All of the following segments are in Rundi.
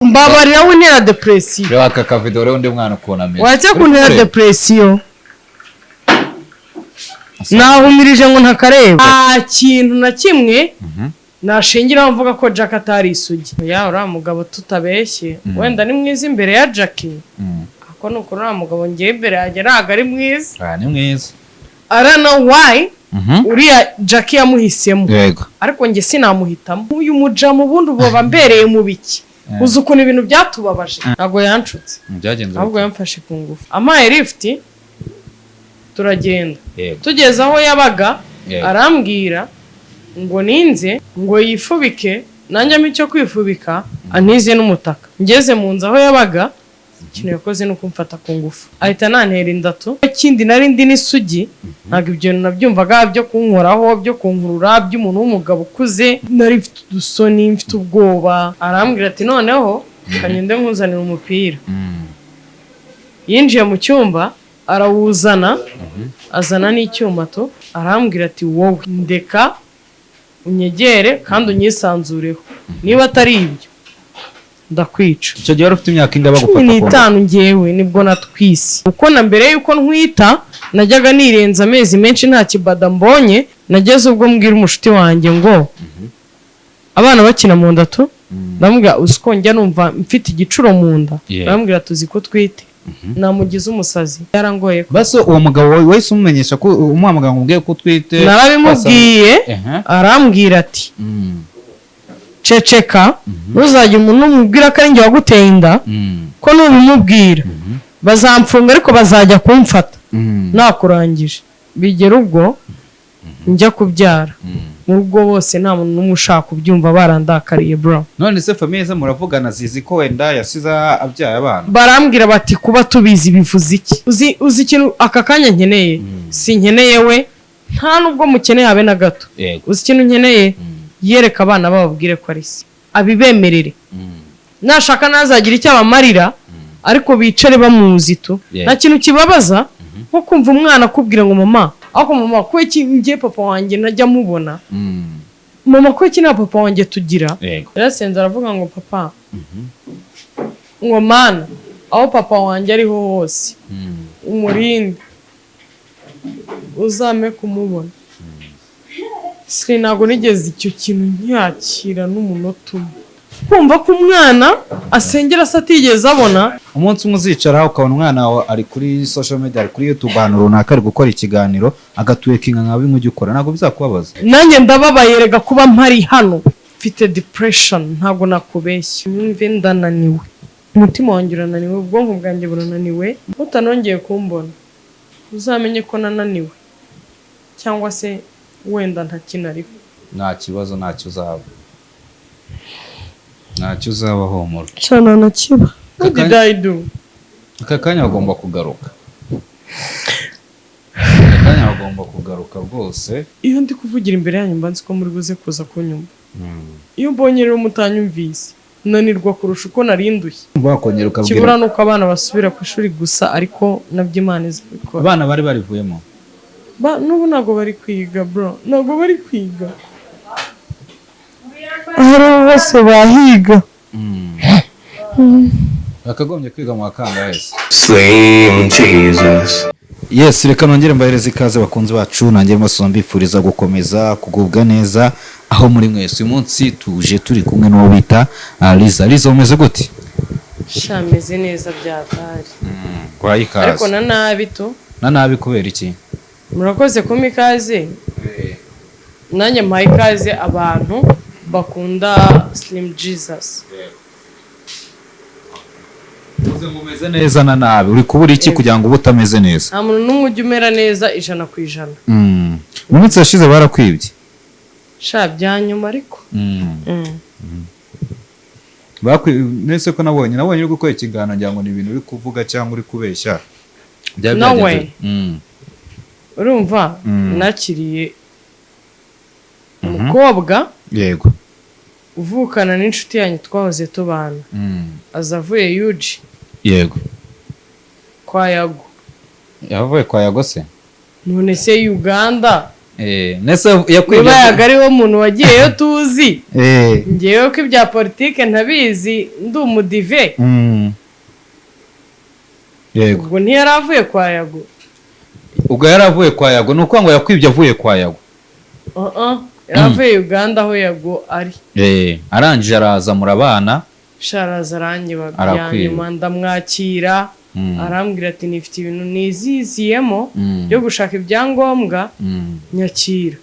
Mbabarira, wintera depression. Reba aka kavideo rero, undi mwana ukuntu ameze. Waretse Uri kuntera kureba? Depression, nahumirije ngo ntakareba. Nta kintu na kimwe nashingiraho mvuga ko Jack atari isugi. Ya, uriya mugabo tutabeshye, wenda ni mwiza imbere ya Jackie, ariko ni ukuri uriya mugabo ngewe imbere yanjye ntabwo ari mwiza. Ah, ni mwiza. I don't know why uriya Jackie yamuhisemo, ariko njye sinamuhitamo. Uyu mujamu ubundi ubu mbereye mu biki? Uzi ukuntu ibintu byatubabaje? Ntabwo yanshutse, Byagenze ahubwo bite? Yamfashe ku ngufu, ampaye lift turagenda. Tugeze aho yabaga, arambwira ngo ninze ngo yifubike, nanjye ampe icyo kwifubika, antize n'umutaka. Ngeze mu nzu aho yabaga, ikintu yakoze ni ukumfata ku ngufu, ahita anantera indatu. Ikindi, nari ndi n'isugi, ntabwo ibyo bintu nabyumvaga byo kunkoraho, byo kunkurura, by'umuntu w'umugabo ukuze. Nari mfite udusoni, mfite ubwoba. Arambwira ati: "Noneho kagende nkuzanira umupira." Yinjiye mu cyumba arawuzana, azana n'icyuma to. Arambwira ati: "Wowe ndeka unyegere kandi unyisanzureho, niba atari ibyo ndakwica." Icyo gihe wari ufite imyaka ingahe cumi bagufata ku ngufu? n'itanu ngewe nibwo natwise, kuko na mbere y'uko ntwita najyaga nirenza amezi menshi nta kibada mbonye. Nageze ubwo mbwira umushuti wanjye ngo abana bakina mu nda tu, ndamubwira: "Uzi ko njya numva mfite igicuro mu nda?" Ndamubwira: "Tuzi ko twite namugize umusazi, yarangoye." Basi uwo mugabo wahise umumenyesha ko umuhamagara ngo umubwire ko utwite? Narabimubwiye, arambwira ati: "Ceceka, ntuzajye umuntu umubwira ko ari njye waguteye inda, ko nubimubwira bazamfunga, ariko bazajya kumfata nakurangije." Bigera ubwo njya kubyara, mu rugo bose nta muntu n'umwe ushaka kubyumva, barandakariye, bro. None se famille ze muravugana, zizi ko wenda yasize abyaye abana? Barambwira bati: "Kuba tubizi bivuze iki?" Uzi ikintu aka kanya nkeneye? Si nkeneye we, nta nubwo mukeneye habe na gato. Uzi ikintu nkeneye? Yereka abana, bababwire ko ari se, abibemerere. Nashaka ntazagira icyo abamarira, ariko bicare bamuzi tu. Nta kintu kibabaza nko kumva umwana akubwira ngo: "Mama, ariko mama, ko iki ngiye papa wanjye ntajya mubona? Mama, ko iki nta papa wanjye tugira?" Yarasenze aravuga ngo: "Papa," ngo: "Mana, aho papa wanjye ariho hose umurinde, uzame kumubona." Si ntabwo nigeze icyo kintu nyakira n'umunota umwe, kumva ko umwana asengera se atigeze abona. Umunsi umwe uzicara ukabona umwana wawe ari kuri social media, ari kuri YouTube ahantu runaka, ari gukora ikiganiro, agatwerkinga nka bimwe ujya ukora, ntabwo bizakubabaza? Nanjye ndababaye rega kuba mpari hano. Mfite depression, ntabwo nakubeshya. Nyumve, ndananiwe, umutima wanjye urananiwe, ubwonko bwanjye burananiwe. Utanongeye kumbona uzamenye ko nananiwe cyangwa se wenda ntakinariho. Nta kibazo, ntacyo uzaba, ntacyo uzaba, humura. Cana na kiba. What did I do? Aka kanya bagomba kugaruka, aka kanya bagomba kugaruka rwose. Iyo ndi kuvugira imbere yanyu mba nzi ko muri buze kuza kunyumva. Iyo mbonye rero mutanyumvise, nanirwa kurusha uko narinduye. Wakongera ukabwira. Kibura ni uko abana basubira ku ishuri gusa, ariko nabyo Imana izabikora. Abana bari barivuyemo? N'ubu ntabwo bari kwiga, bro, ntabwo bari kwiga. Ahari bose bahiga. Bakagombye kwiga mu wa kangahe se? Slim Jesus. Yes, reka nongere mbahereze ikaze, bakunzi bacu. Nanjye mbasoma mbifuriza gukomeza kugubwa neza aho muri mwese. Uyu munsi tuje turi kumwe n'uwo bita Liza. Liza, umeze gute? Sha, meze neza byatari. Kwaye Ariko ikaze. Na nabi tu. Na nabi kubera iki? Murakoze kumpa ikaze. Nanjye mpaye ikaze abantu bakunda Slim Jesus. Uze ngo umeze neza na nabi, uri kubura iki kugira ngo ube utameze neza? Nta muntu n'umwe ujya umera neza 100%. Mu minsi yashize barakwibye? Sha, bya nyuma ariko. Nese ko nabonye uri gukora ikiganiro, ngira ngo ni ibintu uri kuvuga cyangwa uri kubeshya. Byari No byagenze way. bite? Urumva, nakiriye umukobwa uvukana n'inshuti yanyu twahoze tubana, aza avuye yuji kwa Yago. Yavuye kwa Yago se? None se Uganda Nese yakwibye? Niba Yago ari wo muntu wagiyeyo tuzi, ngewe ko ibya politike ntabizi, ndi umudive. Yego. Ubwo ntiyari avuye kwa Yago? Ubwo yari avuye kwa Yago, ni ukuvuga ngo yakwibye avuye kwa Yago. Uh-uh. Yari avuye Uganda aho Yago ari. Arangije araza murabana. Sharaza aranyiba bya Arakwiba. nyuma, ndamwakira. Arambwira ati: "Nifite ibintu niziziyemo byo gushaka ibyangombwa, nyakira."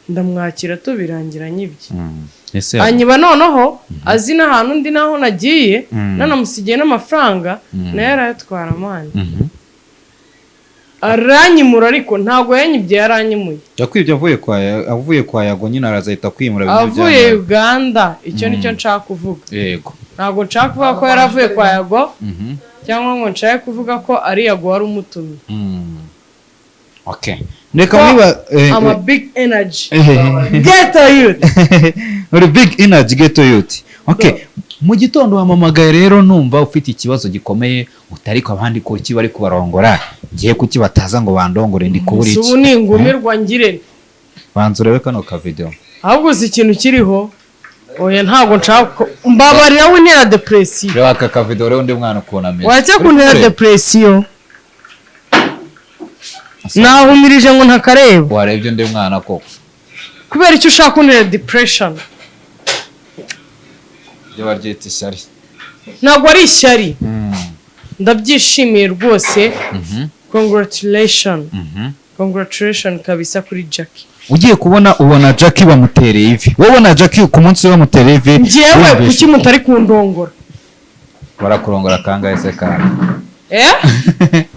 Ndamwakira, tubirangira nyibye. Ese Anyiba noneho azi n'ahantu ndi n'aho nagiye, nanamusigiye n'amafaranga, nayo arayatwara, man. Aranyimura, ariko ntabwo yanyibye, yaranyimuye. Yakwibye avuye kwa Yago nyine, araza ahita kwimura bimwe Avuye bya Uganda, icyo nicyo nshaka kuvuga. Ntabwo nshaka kuvuga ko yari avuye kwa Yago, cyangwa ngo nshake kuvuga ko ari Yago wari umutumye. Okay, reka Ko niba I'm a big energy ghetto youth. Uri big energy ghetto youth. Okay, mu gitondo wampamagaye rero, numva ufite ikibazo gikomeye, utari ko abandi kuki bari kubarongora, ngiye kuki bataza ngo bandongore, ndi kubura Gusa iki? Ubu ningumirwa ngire. Banza urebe kano ka video. Ahubwo uzi ikintu kiriho? Oya, ntabwo nshaka mbabarira, wintera depression. Reba aka ka video rero, undi mwana ukuntu ameze. Wajya kuntera depression, nahumirije ngo ntakareba. Warebye undi mwana koko? Kubera icyo ushaka kuntera depression? Ibyo baryita ishyari. Ntabwo ari ishyari, ndabyishimiye rwose. Congratulation, congratulation kabisa kuri Jackie. Ugiye kubona ubona Jackie bamutereye ivi, wowe ubona Jackie ku munsi we bamutereye ivi. Njyewe Wumvishe. kuki mutari kundongora? Barakurongora kangahe se kandi? Eh, se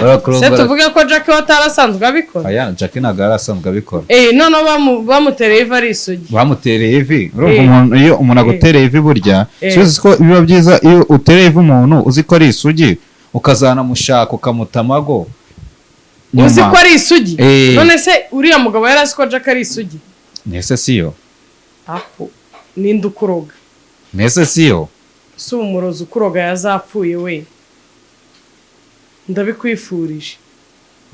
Barakurongora. tuvuge ko Jackie we atarasanzwe abikora? Aya, Jackie ntabwo yari asanzwe abikora. Eh, noneho bamutereye ivi ari isugi. Bamutereye ivi, urumva? Eh. Umuntu, iyo umuntu agutereye ivi burya, Eh. si ko biba byiza iyo utereye ivi umuntu uzi ko ari isugi, ukazanamushaka ukamuta amago nyuma. Uzi ko ari isugi? Eh. None se uriya mugabo yari azi ko Jackie ari isugi? Nese siyo? Apo ninde ukuroga? Nese siyo? Si umurozi ukuroga yazapfuye we, ndabikwifurije.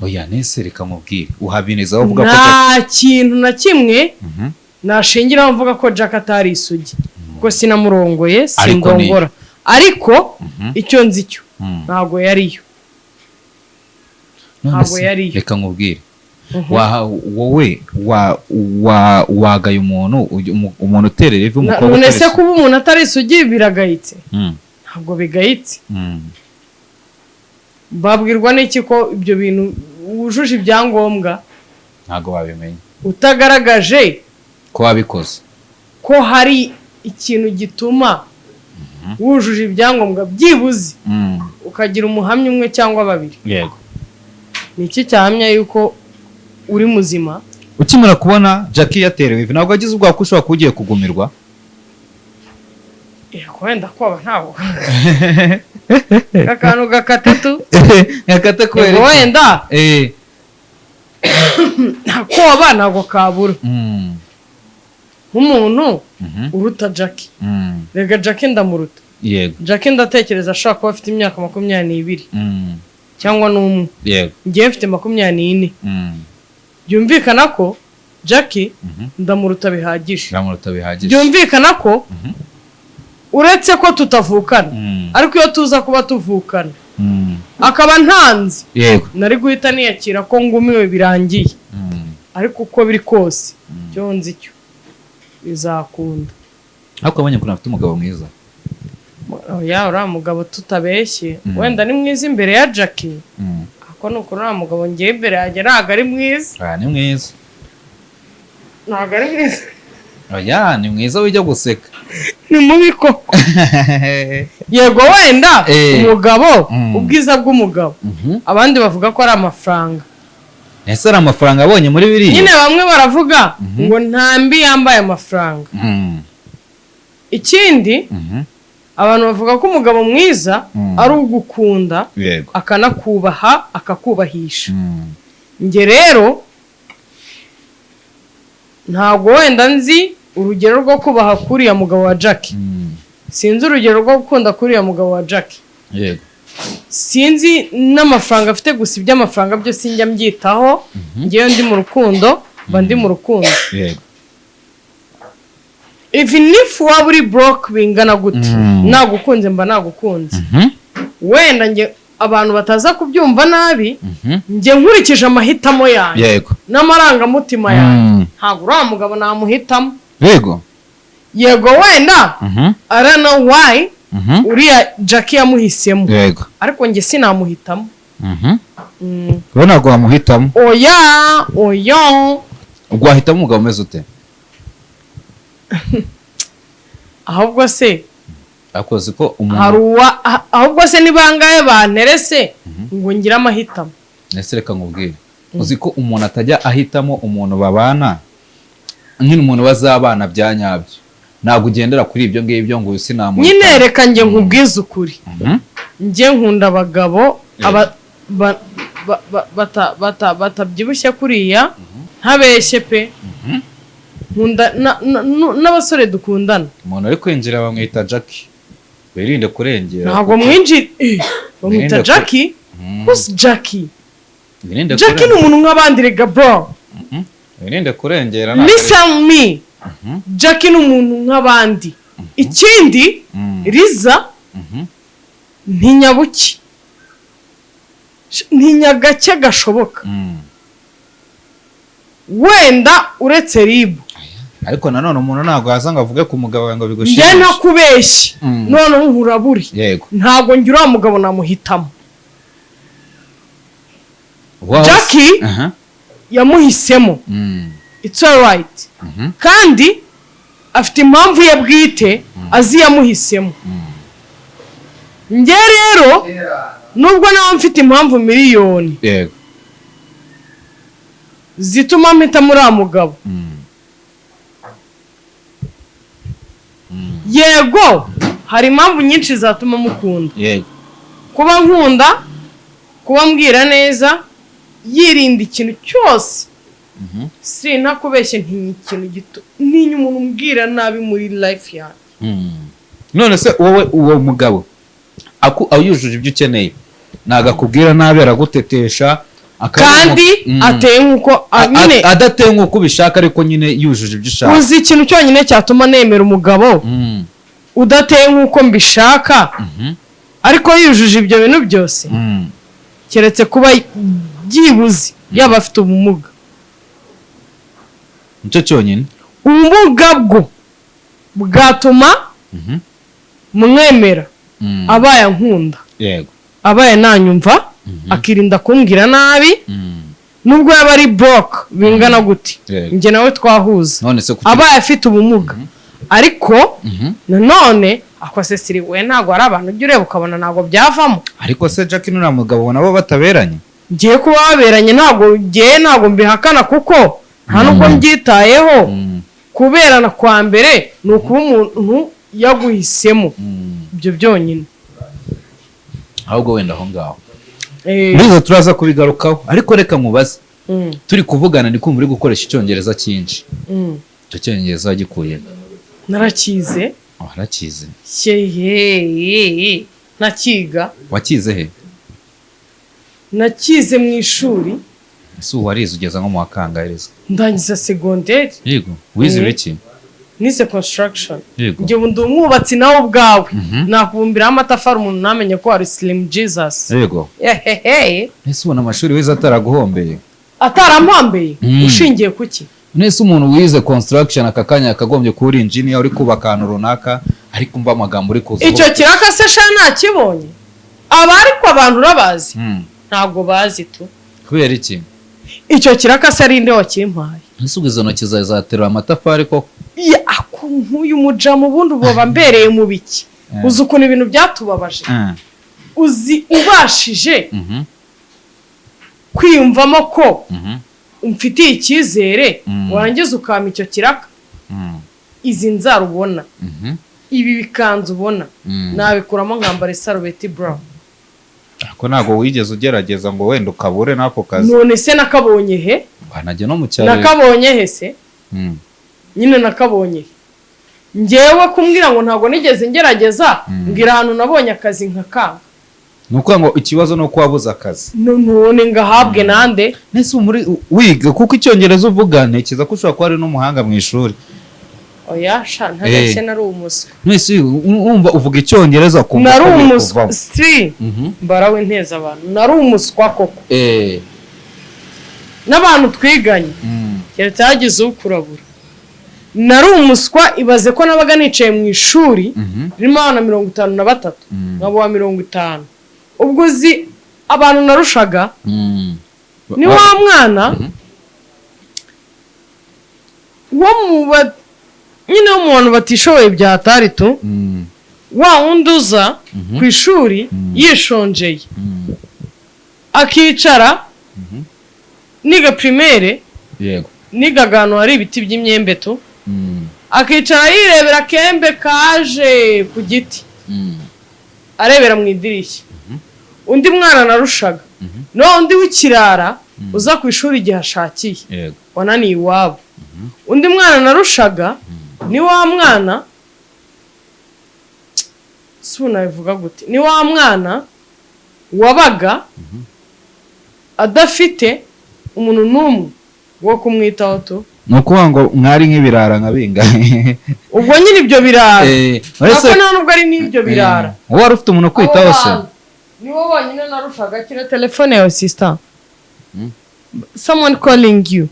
Oya, nese reka mubwire, uhabineza uvuga ko Nta kintu na kimwe nashingiraho mvuga ko Jack atari isugi, kuko sinamurongoye. Ariko Sindongora, ariko icyo nzi cyo, ntabwo yariyo. None Ntabwo se, yariyo. reka nkubwire, wowe wa wagaye umuntu umuntu uterera ivi umukobwa None utari se isugi. kuba umuntu atari isugi biragayitse? Ntabwo bigayitse. Babwirwa n'iki ko ibyo bintu wujuje ibyangombwa? Ntabwo wabimenya. Utagaragaje ko wabikoze, ko hari ikintu gituma wujuje ibyangombwa, byibuze ukagira umuhamya umwe cyangwa babiri, ni iki cyahamya yuko uri muzima? Ukimara kubona Jackie yaterewe ivi, ntabwo wagize ubwoba ko ushobora kuba ugiye kugumirwa? Wenda koba ntabwo akantu gakatatu. Gakate kubera Yego, iki? wenda koba ntabwo kabura nk'umuntu uruta Jackie. Rega Jackie ndamuruta. Jackie ndatekereza ashobora kuba afite imyaka 22 cyangwa n'umwe. Ngewe mfite 24. Byumvikana ko Jackie ndamuruta bihagije. Ndamuruta bihagije. Byumvikana ko uretse ko tutavukana, ariko iyo tuza kuba tuvukana, akaba ntanzi, nari guhita niyakira ko ngumiwe, birangiye. Ariko uko biri kose, icyo nzi cyo bizakunda. Ariko wabonye ukuntu afite umugabo mwiza? Oya, uriya mugabo tutabeshye, wenda ni mwiza imbere ya Jackie, ariko ni ukuri uriya mugabo ngewe imbere yanjye ntabwo ari mwiza. Oya, ni mwiza. Ntabwo ari mwiza. Oya, ni mwiza, wijya guseka. Ni mubi koko. Yego, wenda umugabo, ubwiza bw'umugabo, abandi bavuga ko ari amafaranga. Ese ari amafaranga abonye muri biriya? Nyine bamwe baravuga ngo nta mbi yambaye amafaranga. Ikindi, abantu bavuga ko umugabo mwiza ari ugukunda, akanakubaha, akakubahisha. Njye rero ntabwo wenda nzi urugero rwo kubaha kuriya mugabo wa Jackie. Sinzi urugero rwo gukunda kuriya mugabo wa Jackie. Sinzi n'amafaranga afite, gusa iby'amafaranga byo sinjya mbyitaho. Ngewe ndi mu rukundo, mba ndi mu rukundo. Even if waba uri broke bingana gute, nagukunze mba nagukunze. Wenda njye abantu bataza kubyumva nabi, njye nkurikije amahitamo yanjye n'amarangamutima yanjye, ntabwo uriya mugabo namuhitamo. Yego, wenda I don't know why uriya Jackie yamuhisemo, ariko njye sinamuhitamo. Wowe ntabwo wamuhitamo? Oya, oya. Ubwo wahitamo umugabo umeze ute? Ahubwo se Akoze ko umuntu hari uwa ahubwo se ni bangahe banterese ngo ngire amahitamo? Ese reka nkubwire, uzi ko umuntu atajya ahitamo umuntu babana nyine, umuntu bazabana bya nyabyo, ntabwo ugendera kuri ibyo ngibyo ngo uyu sinamuhitamo. Nyine reka njye nkubwize ukuri. Njye nkunda abagabo aba batabyibushye kuriya, ntabeshye pe. Nkunda n'abasore dukundana. Umuntu uri kwinjira bamwita Jackie, wirinde kurengera. Ntabwo mwinjira, bamwita Wirinde Jackie. Who's Jackie? Wirinde Jackie ni kurengera. umuntu nk'abandi rega, bro. Wirinde kurengera, ntabwo Listen me, Jackie ni umuntu nk'abandi. Ikindi, Liza ntinyabuki, ntinya gake gashoboka. Wenda uretse ribu. Ariko nanone umuntu ntabwo yaza ngo avuge ku mugabo wawe ngo Njye bigushimishe. ntakubeshye, noneho nkuraburi, ntabwo njye uriya mugabo namuhitamo. Jackie yamuhisemo, it's alright, kandi afite impamvu ye bwite azi yamuhisemo. Njye rero nubwo nawe mfite impamvu miliyoni zituma mpitamo uriya mugabo, yego, hari impamvu nyinshi zatuma mukunda, kuba nkunda, kuba mbwira neza, yirinda ikintu cyose. Si ntakubeshye, ntinya ikintu gito, ntinya umuntu umbwira nabi muri life yanjye. None se wowe uwo mugabo yujuje ibyo ukeneye, ntabwo akubwira nabi, aragutetesha, akaba ari Kandi ateye nk'uko nyine adateye nk'uko ubishaka, ariko nyine yujuje ibyo ushaka. Uzi ikintu cyonyine cyatuma nemera umugabo udateye nk'uko mbishaka, ariko yujuje ibyo bintu byose? Keretse kuba byibuze yaba afite ubumuga. Nicyo cyonyine? Ubumuga bwo bwatuma mwemera, abaye ankunda, abaye nanyumva, akirinda kumbwira nabi, nubwo yaba ari broke bingana gute, njye nawe twahuza. None se kuki Abaye afite ubumuga, ariko nanone akosesiri we, ntabwo ari abantu ujya ureba ukabona ntabwo byavamo. Ariko se Jackie n'uriya mugabo nabo bataberanye? Ngiye kuba baberanye, ntabwo ngiye, ntabwo mbihakana, kuko nta nubwo mbyitayeho. Kuberana kwa mbere ni ukuba umuntu yaguhisemo, ibyo byonyine. Ahubwo wenda aho ngaho Liza turaza kubigarukaho, ariko reka nkubaze. Turi kuvugana ndi kumva uri gukoresha icyongereza cyinshi. Icyo cyongereza wagikuye? Narakize. Warakize? Shehe, nakiga. Wakize he? Nakize mu ishuri. Ese ubu warize ugeza nko mu wa kangahe, Liza? Ndangiza segonderi. Yego, wize ibiki? Nize construction. Njye ubu ndi umwubatsi, nawe ubwawe nakubumbiraho amatafari umuntu ntamenye ko wari Slim Jesus. Ehehe. Ese ubona amashuri wize ataraguhombeye? Atarampambeye? Ushingiye ku ki? Nese umuntu wize construction aka kanya yakagombye kuba uri engineer, uri kubaka ahantu runaka, ariko umva amagambo uri kuza Icyo kiraka se sha nakibonye? Aba ariko abantu urabazi, ntabwo bazi tu. Kubera iki? Icyo kiraka se ari nde wakimpaye? Ese ubwo izo ntoki zawe zaterura amatafari koko? Ya, ako nk'uyu mujamu ubundi ubu mbereye mu biki? Uzi ukuntu ibintu byatubabaje? Uzi ubashije kwiyumvamo ko umfitiye icyizere, warangiza ukampa icyo kiraka? Izi nzara ubona, ibi bikanzu ubona, nabikuramo nkambara isarubeti, bro. Ariko ntabwo wigeze ugerageza ngo wenda ukabure n'ako kazi? None se nakabonye he? Wanajya no mu cyaro. Nakabonye he se? Nyine nakabonye he? Ngewe kumbwira ngo ntabwo nigeze ngerageza, mbwira ahantu nabonye akazi nkakanga. Ni ukuvuga ngo ikibazo ni uko wabuze akazi. None ngahabwe nande? Nese ubu muri wiga, kuko icyongereza uvuga, ntekereza ko ushobora kuba ari n'umuhanga mu ishuri. Oya sha, ntabeshye, nari umuswa. Nese wumva uvuga icyongereza ukumva Nari ko biri umuswa kuvamo. Si mbarawe nteza abantu, nari umuswa koko. N'abantu twiganye, keretse hagize ukurabura, nari umuswa. Ibaze ko nabaga nicaye mu ishuri ririmo abana 53, nkaba uwa 50. Ubwo uzi abantu narushaga? Ni wa mwana wo mu nyine wo mu bantu batishoboye bya hatari tu, wa wundi uza ku ishuri yishonjeye, akicara. Niga primaire, nigaga ahantu hari ibiti by'imyembe tu, akicara yirebera akembe kaje ku giti, arebera mu idirishya. Undi mwana narushaga ni wa wundi w'ikirara uza ku ishuri igihe ashakiye, wananiye iwabo. Undi mwana narushaga ni wa mwana, si ubu nabivuga gute, ni wa mwana wabaga adafite umuntu n'umwe wo kumwitaho tu. Ni ukuvuga ngo mwari nk'ibirara nka bingahe? Ubwo nyine ibyo birara, Uretse nako nta nubwo ari n'ibyo birara. Wowe wari ufite umuntu ukwitaho se? Abo bantu nibo bonyine narushaga. Kino telefone yawe, sister, someone calling you.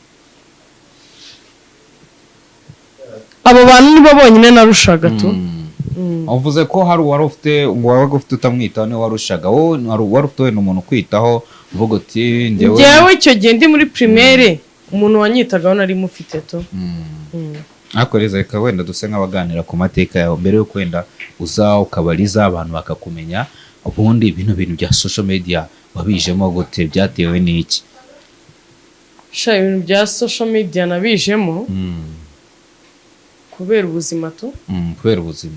Abo bantu nibo bonyine narushaga tu. Uvuze ko hari uwari ufite, wabaga ufite utamwitaho, niwe warushaga. Wowe hari uwari ufite wenda umuntu ukwitaho, uvuga uti njyewe? Njyewe icyo gihe ndi muri primaire, umuntu wanyitagaho nari mufite tu. Ariko reza, reka wenda duse nk'abaganira ku mateka yawe mbere y'uko wenda uza ukabariza abantu bakakumenya. Ubundi bino bintu bya social media wabijemo gute? Byatewe n'iki? Sha, ibintu bya social media nabijemo kubera ubuzima tu. Kubera ubuzima.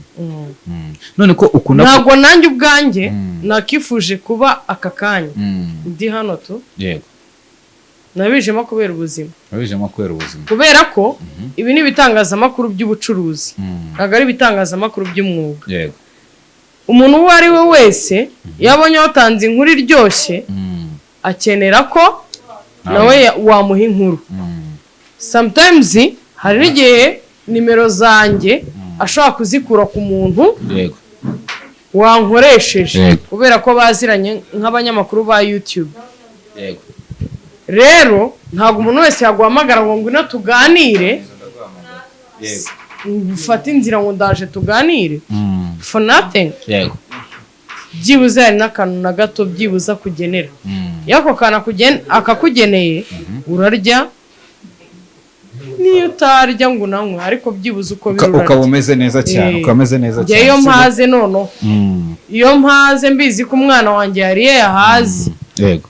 None ko ukunda Ntabwo nanjye ubwanjye nakifuje kuba aka kanya ndi hano tu. Nabijemo kubera ubuzima. Wabijemo kubera ubuzima. Kubera ko ibi ni ibitangazamakuru by'ubucuruzi, ntabwo ari ibitangazamakuru by'umwuga. Umuntu uwo ari we wese iyo abonye watanze inkuru iryoshye, akenera ko nawe wamuha inkuru. Sometimes hari n'igihe nimero zanjye ashobora kuzikura ku muntu wankoresheje, kubera ko baziranye nk'abanyamakuru ba YouTube. Rero ntabwo umuntu wese yaguhamagara ngo ngwino tuganire, ufate inzira ngo ndaje tuganire for nothing. Byibuze hari n'akantu na gato byibuze akugenera. Iyo ako kantu akakugeneye, urarya, niyo utarya ngo unanywe, ariko byibuze uko biri Ukaba urarya. umeze neza cyane. Ukaba umeze neza Njye cyane. iyo mpaze noneho, iyo mpaze mbizi ko umwana wanjye yariye yahaze. Yego.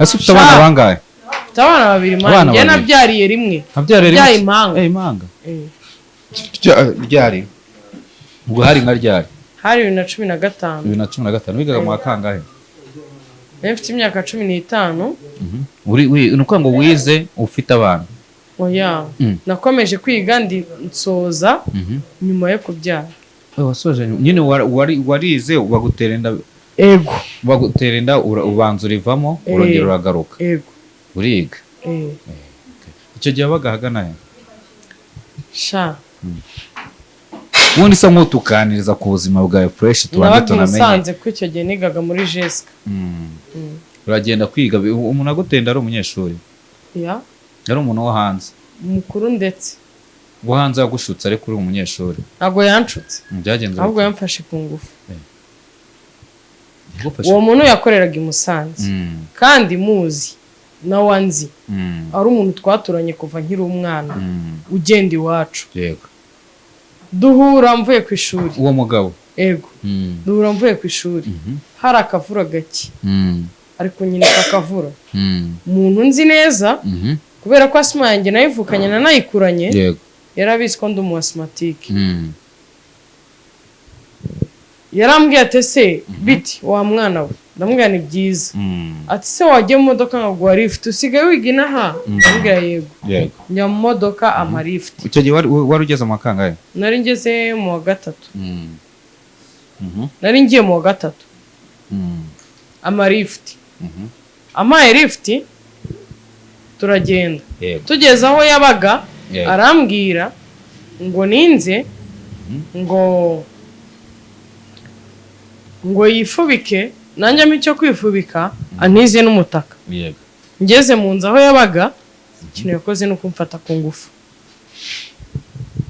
Ese ufite abana Sha. bangahe? Mfite abana babiri man. Abana Njye babiri. nabyariye rimwe. Nabyariye rimwe. Nabyaye impanga. Impanga. Ryari ubwo? Hari nka ryari? Hari 2015. 2015, wigaga mu wa kangahe? Nari mfite imyaka 15. Ni ukuvuga ngo wize ufite abana? Oya. Nakomeje kwiga, ndi nsoza nyuma yo kubyara. Wasoje nyine, warize bagutera inda? Ego. Bagutera inda, ubanza urivamo, urongera uragaruka, Ego. uriga. Icyo gihe wabaga ahagana he? Sha. Ubundi isa nk'utuganiriza ku buzima bwawe fresh, tubanze Nabaga i tunamenye. Musanze, kuko icyo gihe nigaga muri jesika. Uragenda kwiga, umuntu agutenda ari umunyeshuri? Ya. Yari umuntu wo hanze? Mukuru ndetse. Wo hanze yagushutse ariko uri umunyeshuri? Ntabwo yanshutse. Byagenze Ahubwo bite? yamfashe ku ngufu. Yagufashe? Uwo muntu yakoreraga i Musanze, kandi muzi nawe anzi, ari umuntu twaturanye kuva nkiri umwana, ugenda iwacu. Duhura mvuye ku ishuri. Uwo mugabo? Ego. Duhura mvuye ku ishuri, hari akavura gake, ariko nyine kakavura. Umuntu nzi neza, kubera ko asima yanjye nayivukanye nanayikuranye, yari abizi ko ndi umu asthmatique. Yarambwiye ati: "Ese biti wa mwana we?" Ndamubwira: "Ni byiza." Ati: "Se wagiye mu modoka nkaguha lift, usigaye wiga inaha?" Ndamubwira: "Yego." Njya mu modoka, ampa lift. Icyo gihe wari ugeze mu wa kangahe? Nari ngeze mu wa gatatu. Nari ngiye mu wa gatatu. Ama lift. Ampaye lift turagenda. Tugeze aho yabaga, arambwira ngo ninze ngo yifubike, nanjye ampe icyo kwifubika, antize n'umutaka. Ngeze mu nzu aho yabaga, ikintu yakoze ni ukumfata ku ngufu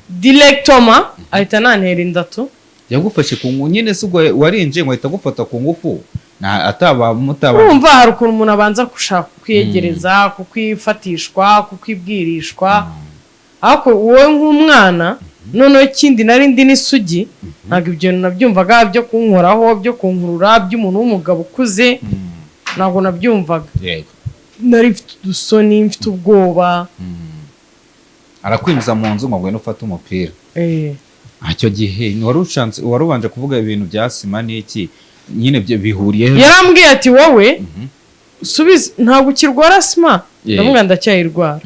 directement, ahita anantera indatu. Yagufashe ku ngufu nyine se? Ubwo warinjiye ngo ahita agufata ku ngufu na ataba mutaba? Urumva hari ukuntu umuntu abanza gushaka kukwiyegereza, kukwifatishwa, kukwibwirishwa, ariko wowe nk'umwana, noneho ikindi nari ndi n'isugi, ntabwo ibyo bintu nabyumvaga, byo kunkoraho, byo kunkurura, by'umuntu w'umugabo ukuze, ntabwo nabyumvaga. Nari mfite udusoni, mfite ubwoba. Arakwinjiza mu nzu ngo ngwino ufate umupira. Eh. Icyo gihe wari ushanze, wari ubanje kuvuga ibintu bya sima n'iki nyine, byo bihuriye he? Yarambwiye ati: "Wowe subiza, ntabwo ukirwara asima?" Ndamubwira: "Ndacyayirwara."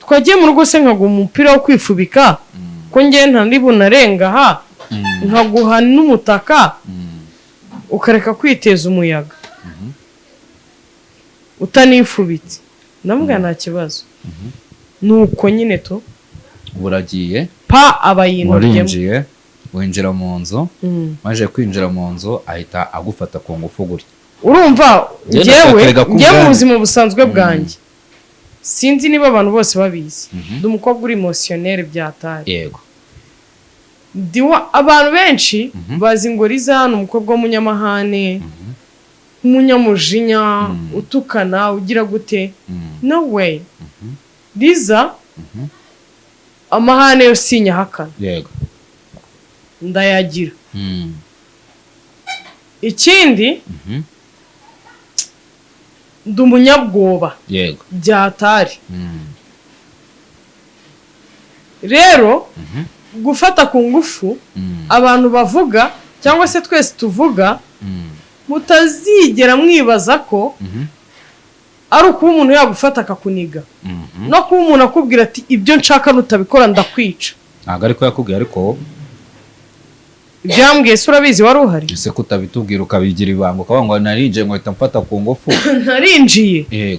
"Twagiye mu rugo se nkaguha umupira wo kwifubika, ko njye ntari bunarenga aha, nkaguha n'umutaka, ukareka kwiteza umuyaga utanifubitse?" Ndamubwira: "Nta kibazo." Nuko nyine tu Buragiye. Pa aba yinobyemo. Warinjiye, winjira mu nzu. Maze kwinjira mu nzu ahita agufata ku ngufu gutya. Urumva, Njye njyewe ndakwereka ko njyewe mu ubwanjye. buzima busanzwe bwanjye, sinzi niba abantu bose babizi, ndi umukobwa uri émotionnel byatari. Abantu benshi bazi ngo Liza ni umukobwa w'umunyamahane, umunyamujinya, utukana, ugira gute. No way! Liza amahane yo sinyahakana, ndayagira. Ikindi, ndi umunyabwoba byatari. Rero gufata ku ngufu, abantu bavuga cyangwa se twese tuvuga, mutazigera mwibaza ko ari ukuba umuntu yagufata akakuniga, no kuba umuntu akubwira ati: "Ibyo nshaka nutabikora ndakwica." Ntabwo ariko yakubwiye, ariko Ibyo yambwiye se urabizi? Wari uhari? Ese kutabitubwira, ukabigira ibanga, ukavuga ngo narinjiye ngo ahita mfata ku ngufu? Narinjiye,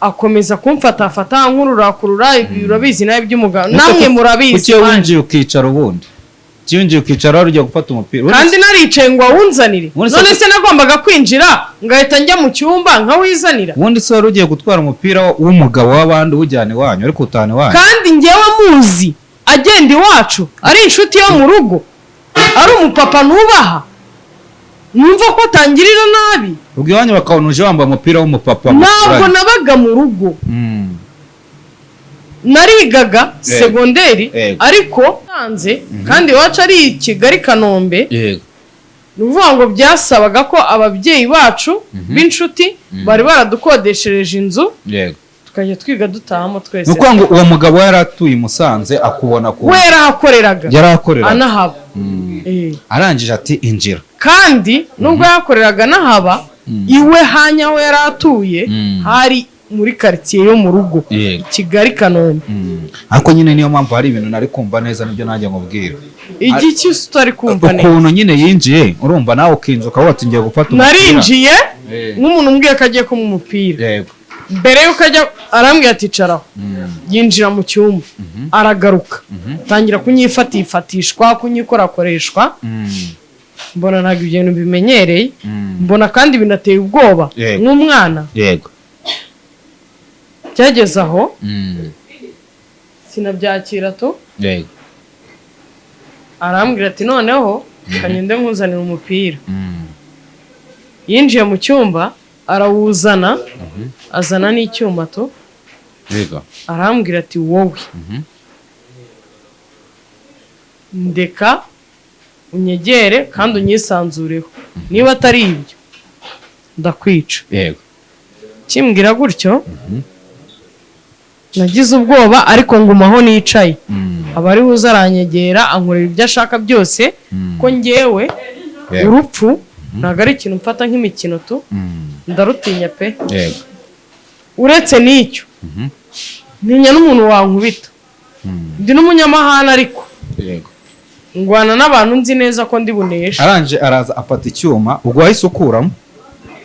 akomeza kumfatafata, nkururakurura. Urabizi nawe by'umugabo, namwe murabizi. Kuki iyo Man. winjiye ukicara ubundi? Kuki winjiye ukicara wari ugiye gufata umupira? Kandi naricaye ngo awunzanire. Ubundi se None se nagombaga kwinjira ngahita njya mu cyumba nkawizanira? Ubundi se wari ugiye gutwara umupira w'umugabo w'abandi uwujyana iwanyu, ariko utahana iwanyu? Kandi njyewe muzi agenda iwacu, ari inshuti yo mu rugo, ari umupapa nubaha, numva ko atangirira nabi. Ubwo iwanyu bakabona uje wambaye umupira w'umupapa Ntabwo muturanye. nabaga mu rugo. Narigaga segonderi, ariko hanze, kandi iwacu ari i Kigali, Kanombe. Ni ukuvuga ngo byasabaga ko ababyeyi bacu b'inshuti bari baradukodeshereje inzu, tukajya twiga dutahamo Ni twese. ukuvuga ngo uwo mugabo yari atuye i Musanze, akubona ku We yarahakoreraga. Yarahakoreraga. Anahaba. Arangije ati: "Injira." Kandi nubwo yahakoreraga anahaba, iwe hanya aho yari atuye hari muri karitsiye yo mu rugo, Kigali, Kanombe. Ariko nyine niyo mpamvu hari ibintu nari kumva neza, nibyo nanjye nkubwira. Igiki utari kumva neza? Ukuntu nyine yinjiye, urumva nawe ukinjira ukavuga ati: "Ngiye gufata umupira." Narinjiye nk'umuntu umbwiye ko agiye kumuha umupira. Mbere y'uko ajya, arambwira ati: "Icaraho." Yinjira mu cyumba, aragaruka, atangira kunyifatifatishwa, kunyikorakoreshwa. Mbona ntabwo ibyo bintu bimenyereye, mbona kandi binateye ubwoba nk'umwana. Byageze aho sinabyakira tu. Arambwira ati: "Noneho kagende nkuzanira umupira." Yinjiye mu cyumba arawuzana, azana n'icyuma tu. Arambwira ati: "Wowe ndeka unyegere kandi unyisanzureho, niba atari ibyo ndakwica." Kimbwira gutyo nagize ubwoba, ariko nguma aho nicaye, aba ari buze aranyegera, ankorera ibyo ashaka byose, ko ngewe urupfu ntabwo ari ikintu mfata nk'imikino tu. Ndarutinya pe. Uretse n'icyo, ntinya n'umuntu wankubita. Ndi n'umunyamahane, ariko ngwana n'abantu nzi neza ko ndi buneshe. Arangije araza afata icyuma, ubwo wahise ukuramo?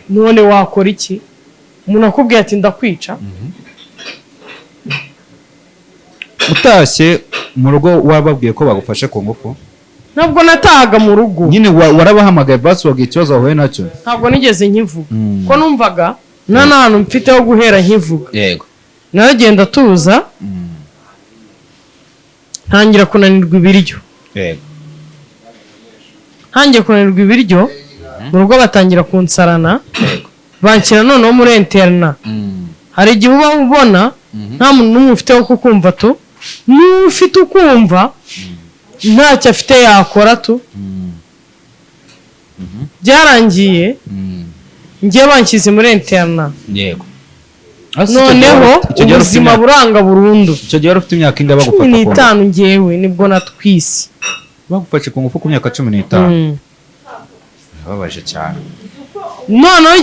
None wakora iki umuntu akubwiye ati ndakwica? Utashye mu rugo, wababwiye ko bagufashe ku ngufu? Ntabwo natahaga mu rugo. Nyine warabahamagaye basi, wabwiye ikibazo wahuye nacyo? Ntabwo nigeze nkivuga, ko numvaga nta n'ahantu mfite ho guhera nkivuga. Naragenda tuza, ntangira kunanirwa ibiryo. Ntangiye kunanirwa ibiryo mu rugo, batangira kunsarana, banshyira noneho muri internat. Hari igihe uba ubona nta muntu n'umwe ufite wo kukumva tu, n'ufite ukumva ntacyo afite yakora tu. Byarangiye ngiye banshyize muri internat. Noneho Icyo gihe wari ufite ubuzima buranga burundu. Icyo gihe wari ufite imyaka ingahe cumi bagufata ku ngufu? n'itanu ngewe nibwo natwise. Bagufashe ku ngufu ku myaka 15? Mm. Birababaje cyane. Noneho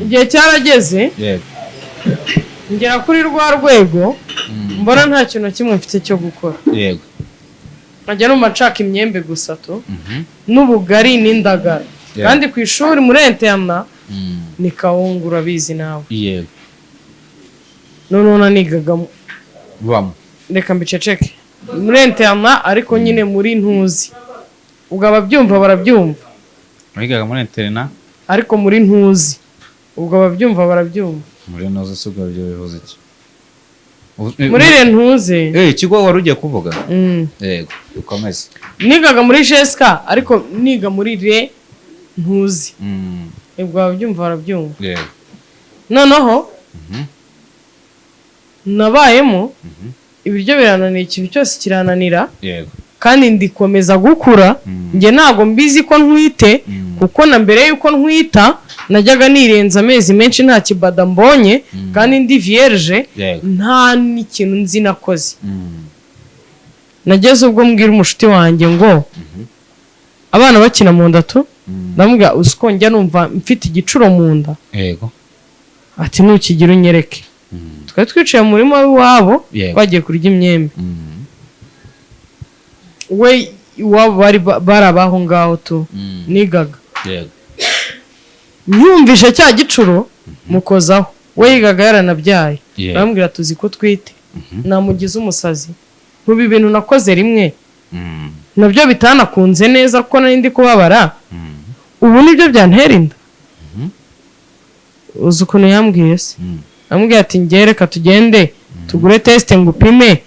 igihe cyarageze, ngera kuri rwa rwego mbona nta kintu na kimwe mfite cyo gukora, nkajya numva nshaka imyembe gusa tu, n'ubugari n'indagara. Kandi ku ishuri muri internat ni kawunga, urabizi nawe. Noneho nanigaga Bamo. Reka mbiceceke, muri internat ariko nyine muri ntuzi, ubwo ababyumva barabyumva. Wigaga muri internat? Ariko muri ntuzi, ubwo ababyumva barabyumva. Muri ntuzi si ubwo ibyo bivuze iki? Muri rentuze. Ikigo wari ugiye kuvuga. Mm. Yego, ukomeze. Nigaga muri jesika, ariko niga muri re ntuzi, ubwo ababyumva barabyumva. Noneho nabayemo, ibiryo birananira, ikintu cyose kirananira, kandi ndikomeza gukura. Njye ntabwo mbizi ko ntwite, kuko na mbere y'uko ntwita najyaga nirenza amezi menshi nta kibada mbonye, kandi ndi vierge, nta n'ikintu nzi nakoze. Nageze ubwo mbwira umushuti wanjye ngo abana bakina mu nda tu, ndamubwira: "Uzi ko njya numva mfite igicuro mu nda?" Ati: "Nukigira unyereke." Twari twicaye mu murima w'iwabo, bagiye kurya imyembe. We iwabo bari abaho ngaho tu, nigaga. Nyumvishe cya gicuro mukozaho, we yigaga yaranabyaye. Arambwira: "Tuzi ko twite namugize umusazi, nkuba ibintu nakoze rimwe nabyo bitanakunze neza kuko nari ndi kubabara, ubu nibyo byantera inda?" Uzi ukuntu yambwiye se? Ambwiye ati: "Njye reka tugende tugure test ngo upime,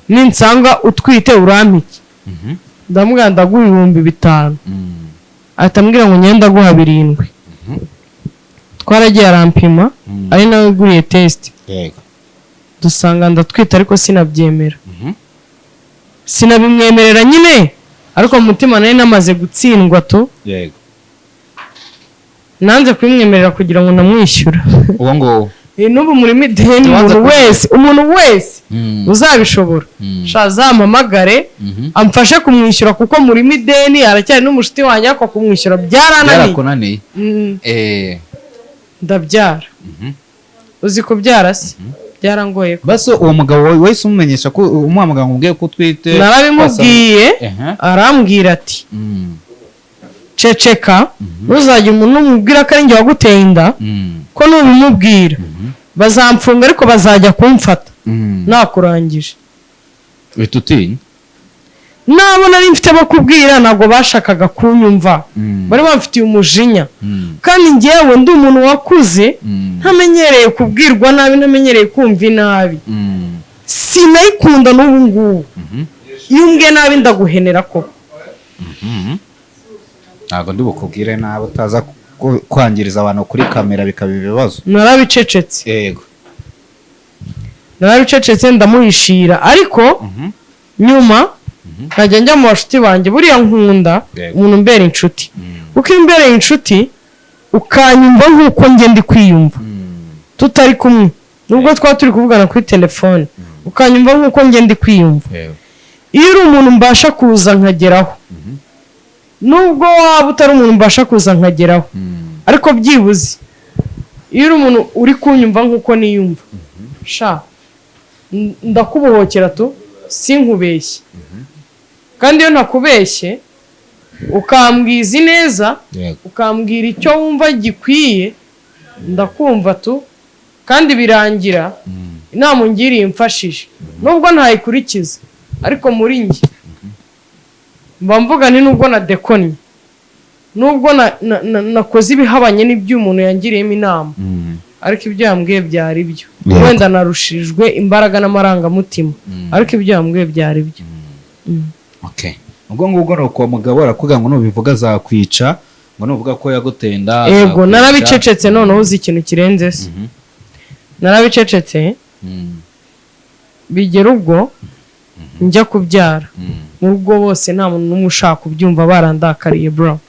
ninsanga utwite urampa iki?" Ndamubwira: "Ndaguha 5000." Ahita ambwira ngo: "Ngende ndaguha 7." Twaragiye arampima, ari nawe uguriye test, dusanga ndatwite, ariko sinabyemera, sinabimwemerera nyine, ariko mu mutima nari namaze gutsindwa tu. Nanze kubimwemerera kugira ngo namwishyura. Uwo nguwo? N'ubu muri mideni. Tubanza Umuntu wese, umuntu wese uzabishobora, sha azampamagare amfashe kumwishyura, kuko muri mideni aracyari n'umushuti wanjye, ariko kumwishyura byarananiye. Byarakunaniye. Ndabyara. Uzi kubyara se? Byarangoye. Basi uwo mugabo wahise umumenyesha ko umuhamagara ngo umubwire ko utwite? Narabimubwiye, arambwira ati: "Ceceka, ntuzajye umuntu umubwira ko ari njye waguteye inda, ko nubimubwira bazamfunga, ariko bazajya kumfata nakurangije." Uhita utinya. Nabo nari mfite bo kubwira ntabwo bashakaga kunyumva, bari bamfitiye umujinya. Kandi njyewe ndi umuntu wakuze, ntamenyereye kubwirwa nabi, ntamenyereye kumva inabi. Sinayikunda n'ubu ngubu. Iyo umbwiye nabi ndaguhenera koko. Ntabwo ndi bukubwire nabi, utaza kwangiriza abantu kuri kamera bikaba ibibazo. Narabicecetse. Narabicecetse, ndamuhishira, ariko nyuma nkajya njya mu bashuti banjye. Buriya nkunda umuntu umbera inshuti, kuko iyo umbereye inshuti ukanyumva nk'uko njye ndi kwiyumva tutari kumwe, nubwo twaba turi kuvugana kuri telefone, ukanyumva nk'uko njye ndi kwiyumva. Iyo uri umuntu mbasha kuza nkageraho, nubwo waba utari umuntu mbasha kuza nkageraho, ariko byibuze iyo uri umuntu uri kunyumva nk'uko niyumva, sha ndakubohokera tu, sinkubeshye. Kandi iyo ntakubeshye Ukambwiza ineza, ukambwira icyo wumva gikwiye, ndakumva tu. Kandi birangira inama ungiriye imfashije, nubwo ntayikurikiza, ariko muri njye mba mvuga nti nubwo nadekonnye, nubwo nakoze ibihabanye n'ibyo umuntu yangiriyemo inama, ariko ibyo yambwiye byari byo. Wenda narushijwe imbaraga n'amarangamutima, ariko ibyo yambwiye byari byo. Okay, ubwo ngubwo ni uko uwo mugabo arakubwira ngo nubivuga azakwica, ngo nuvuga ko yagutenda Ego. azakwica. Narabicecetse. Noneho uzi ikintu kirenze se? Narabicecetse, bigera ubwo njya kubyara, mu rugo bose nta muntu n'umwe ushaka kubyumva, barandakariye, bro.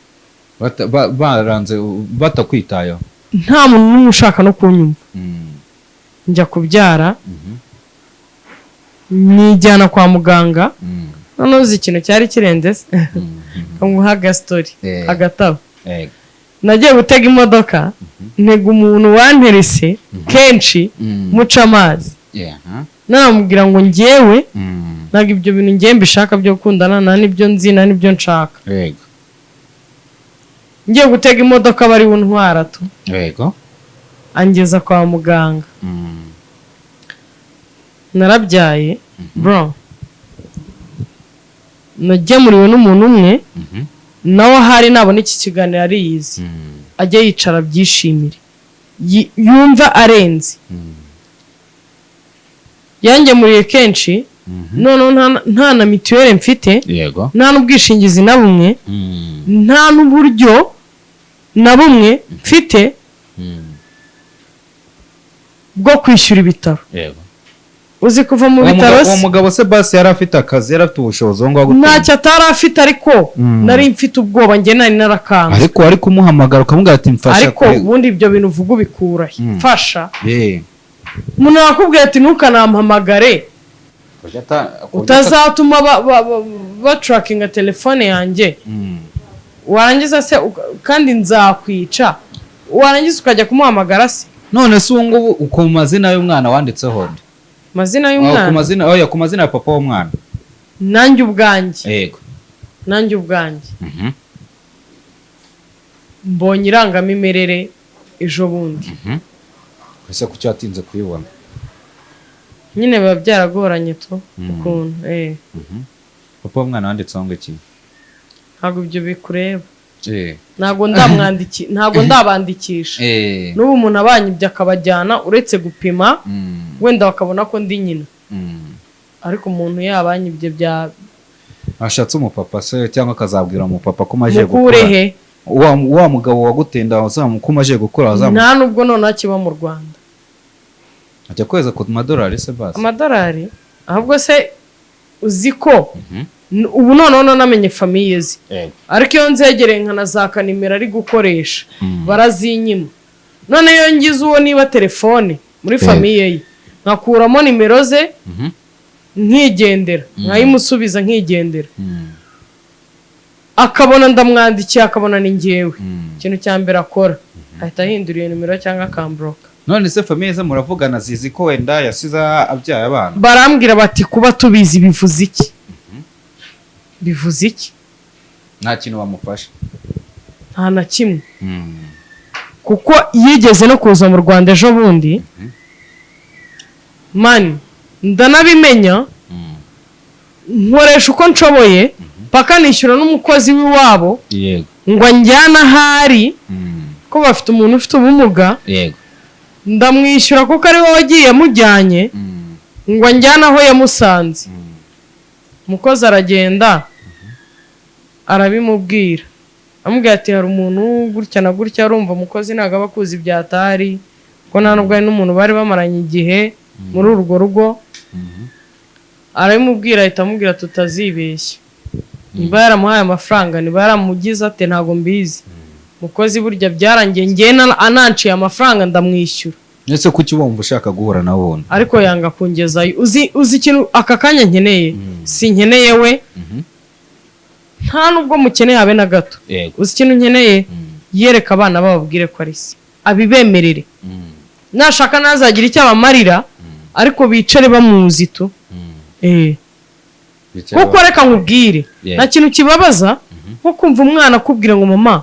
Baranze batakwitayeho. Nta muntu n'umwe ushaka no kunyumva. Njya kubyara, nijyana kwa muganga. Noneho uzi ikintu cyari kirenze se? Nguha agastori. Agatabo. Nagiye gutega imodoka, ntega umuntu wanterese kenshi, muca amazi. Namubwira ngo njyewe ntabwo ibyo bintu ngiye mbishaka byo gukundana, nta n'ibyo nzi, nta n'ibyo nshaka. Ngiye gutega imodoka, bari buntwara tu. Angeza kwa muganga. Narabyaye, bro. Nagemuriwe n'umuntu umwe, nawe ahari nabona iki kiganiro ariyizi, ajye yicara abyishimire, yumva arenze. Yangemuriye kenshi, noneho nta na mituweli mfite, nta n'ubwishingizi na bumwe, nta n'uburyo na bumwe mfite bwo kwishyura ibitaro. Uzi kuva mu Uwo bitaro uwo se? mugabo se basi yari afite akazi, yari afite ubushobozi aho ngaho gutuma? Ntacyo atari afite, ariko nari mfite ubwoba, njye nari narakanze. Ariko wari kumuhamagara ukamubwira ati mfasha. Ariko ubundi ibyo bintu uvuga ubikura he? Mfasha. Umuntu yakubwiye ati ntukanampamagare, utazatuma batrackinga telefone yanjye. Warangiza se kandi nzakwica, warangiza ukajya kumuhamagara se? None se ubu ngubu ku mazina y'umwana wanditseho nde? Amazina Oh, ku y'umwana? mazina, oya, ku mazina ya papa w'umwana. Nanjye ubwanjye. Nanjye ubwanjye mbonye irangamimerere ejo bundi. Ese kuki watinze kuyibona? Nyine biba byaragoranye tu ukuntu. Papa w'umwana wanditseho ngo iki? Ntabwo ibyo bikureba. Ntabwo ndabandikisha. N'ubu umuntu abanyibye akabajyana, uretse gupima, wenda bakabona ko ndi nyina, ariko umuntu yabanyibye bya Ashatse umupapa se, cyangwa akazabwira umupapa ko umaze Mukure gukura? He? Wa mugabo wagutenda ko umaze gukura wazamu. Nta nubwo noneho akiba mu Rwanda. Ajya kweza ku madolari se basi? Amadolari ahubwo se, uzi ko ubu noneho nanamenye famille ze? Ariko iyo nzegereye nkanazaka nimero ari gukoresha, barazinyima. None iyo ngize uwo niba telefone muri famille ye, nkakuramo nimero ze, nkigendera, nkayimusubiza nkigendera, akabona ndamwandikiye, akabona ni ngewe, ikintu cya mbere akora ahita ahindura iyo nimero cyangwa akamblocka. None se famille ze muravugana, zizi ko wenda yasize abyaye abana? Barambwira bati kuba tubizi bivuze iki? Bivuze iki? Nta kintu bamufasha. Nta na kimwe, kuko yigeze no kuza mu Rwanda ejo bundi, man, ndanabimenya, nkoresha uko nshoboye paka nishyura n'umukozi w'iwabo ngo anjyane ahari, ko bafite umuntu ufite ubumuga. Ndamwishyura kuko ari we wagiye amujyanye, ngo anjyane aho yamusanze. Umukozi aragenda arabimubwira, amubwira ati hari umuntu gutya na gutya. Arumva umukozi ntabwo aba akuzi ibyatari, ko nta nubwo ari n'umuntu bari bamaranye igihe muri urwo rugo. Arabimubwira, ahita amubwira tutazibeshya, niba yaramuhaye amafaranga, niba yaramugize ate, ntabwo mbizi. Mukozi burya byarangiye ngewe ananciye amafaranga ndamwishyura. Ese kuki wumva ushaka guhura nawe wundi? Ariko yanga kungezayo. Uzi ikintu aka kanya nkeneye? Sinkeneye we, nta nubwo mukeneye habe na gato. Uzi ikintu nkeneye? Yereka abana bababwire ko ari se, abibemerere. Nashaka ntazagira icyo abamarira, ariko bicare bamuzi tu. Kuko reka nkubwire, nta kintu kibabaza nko kumva umwana akubwira ngo: "Mama,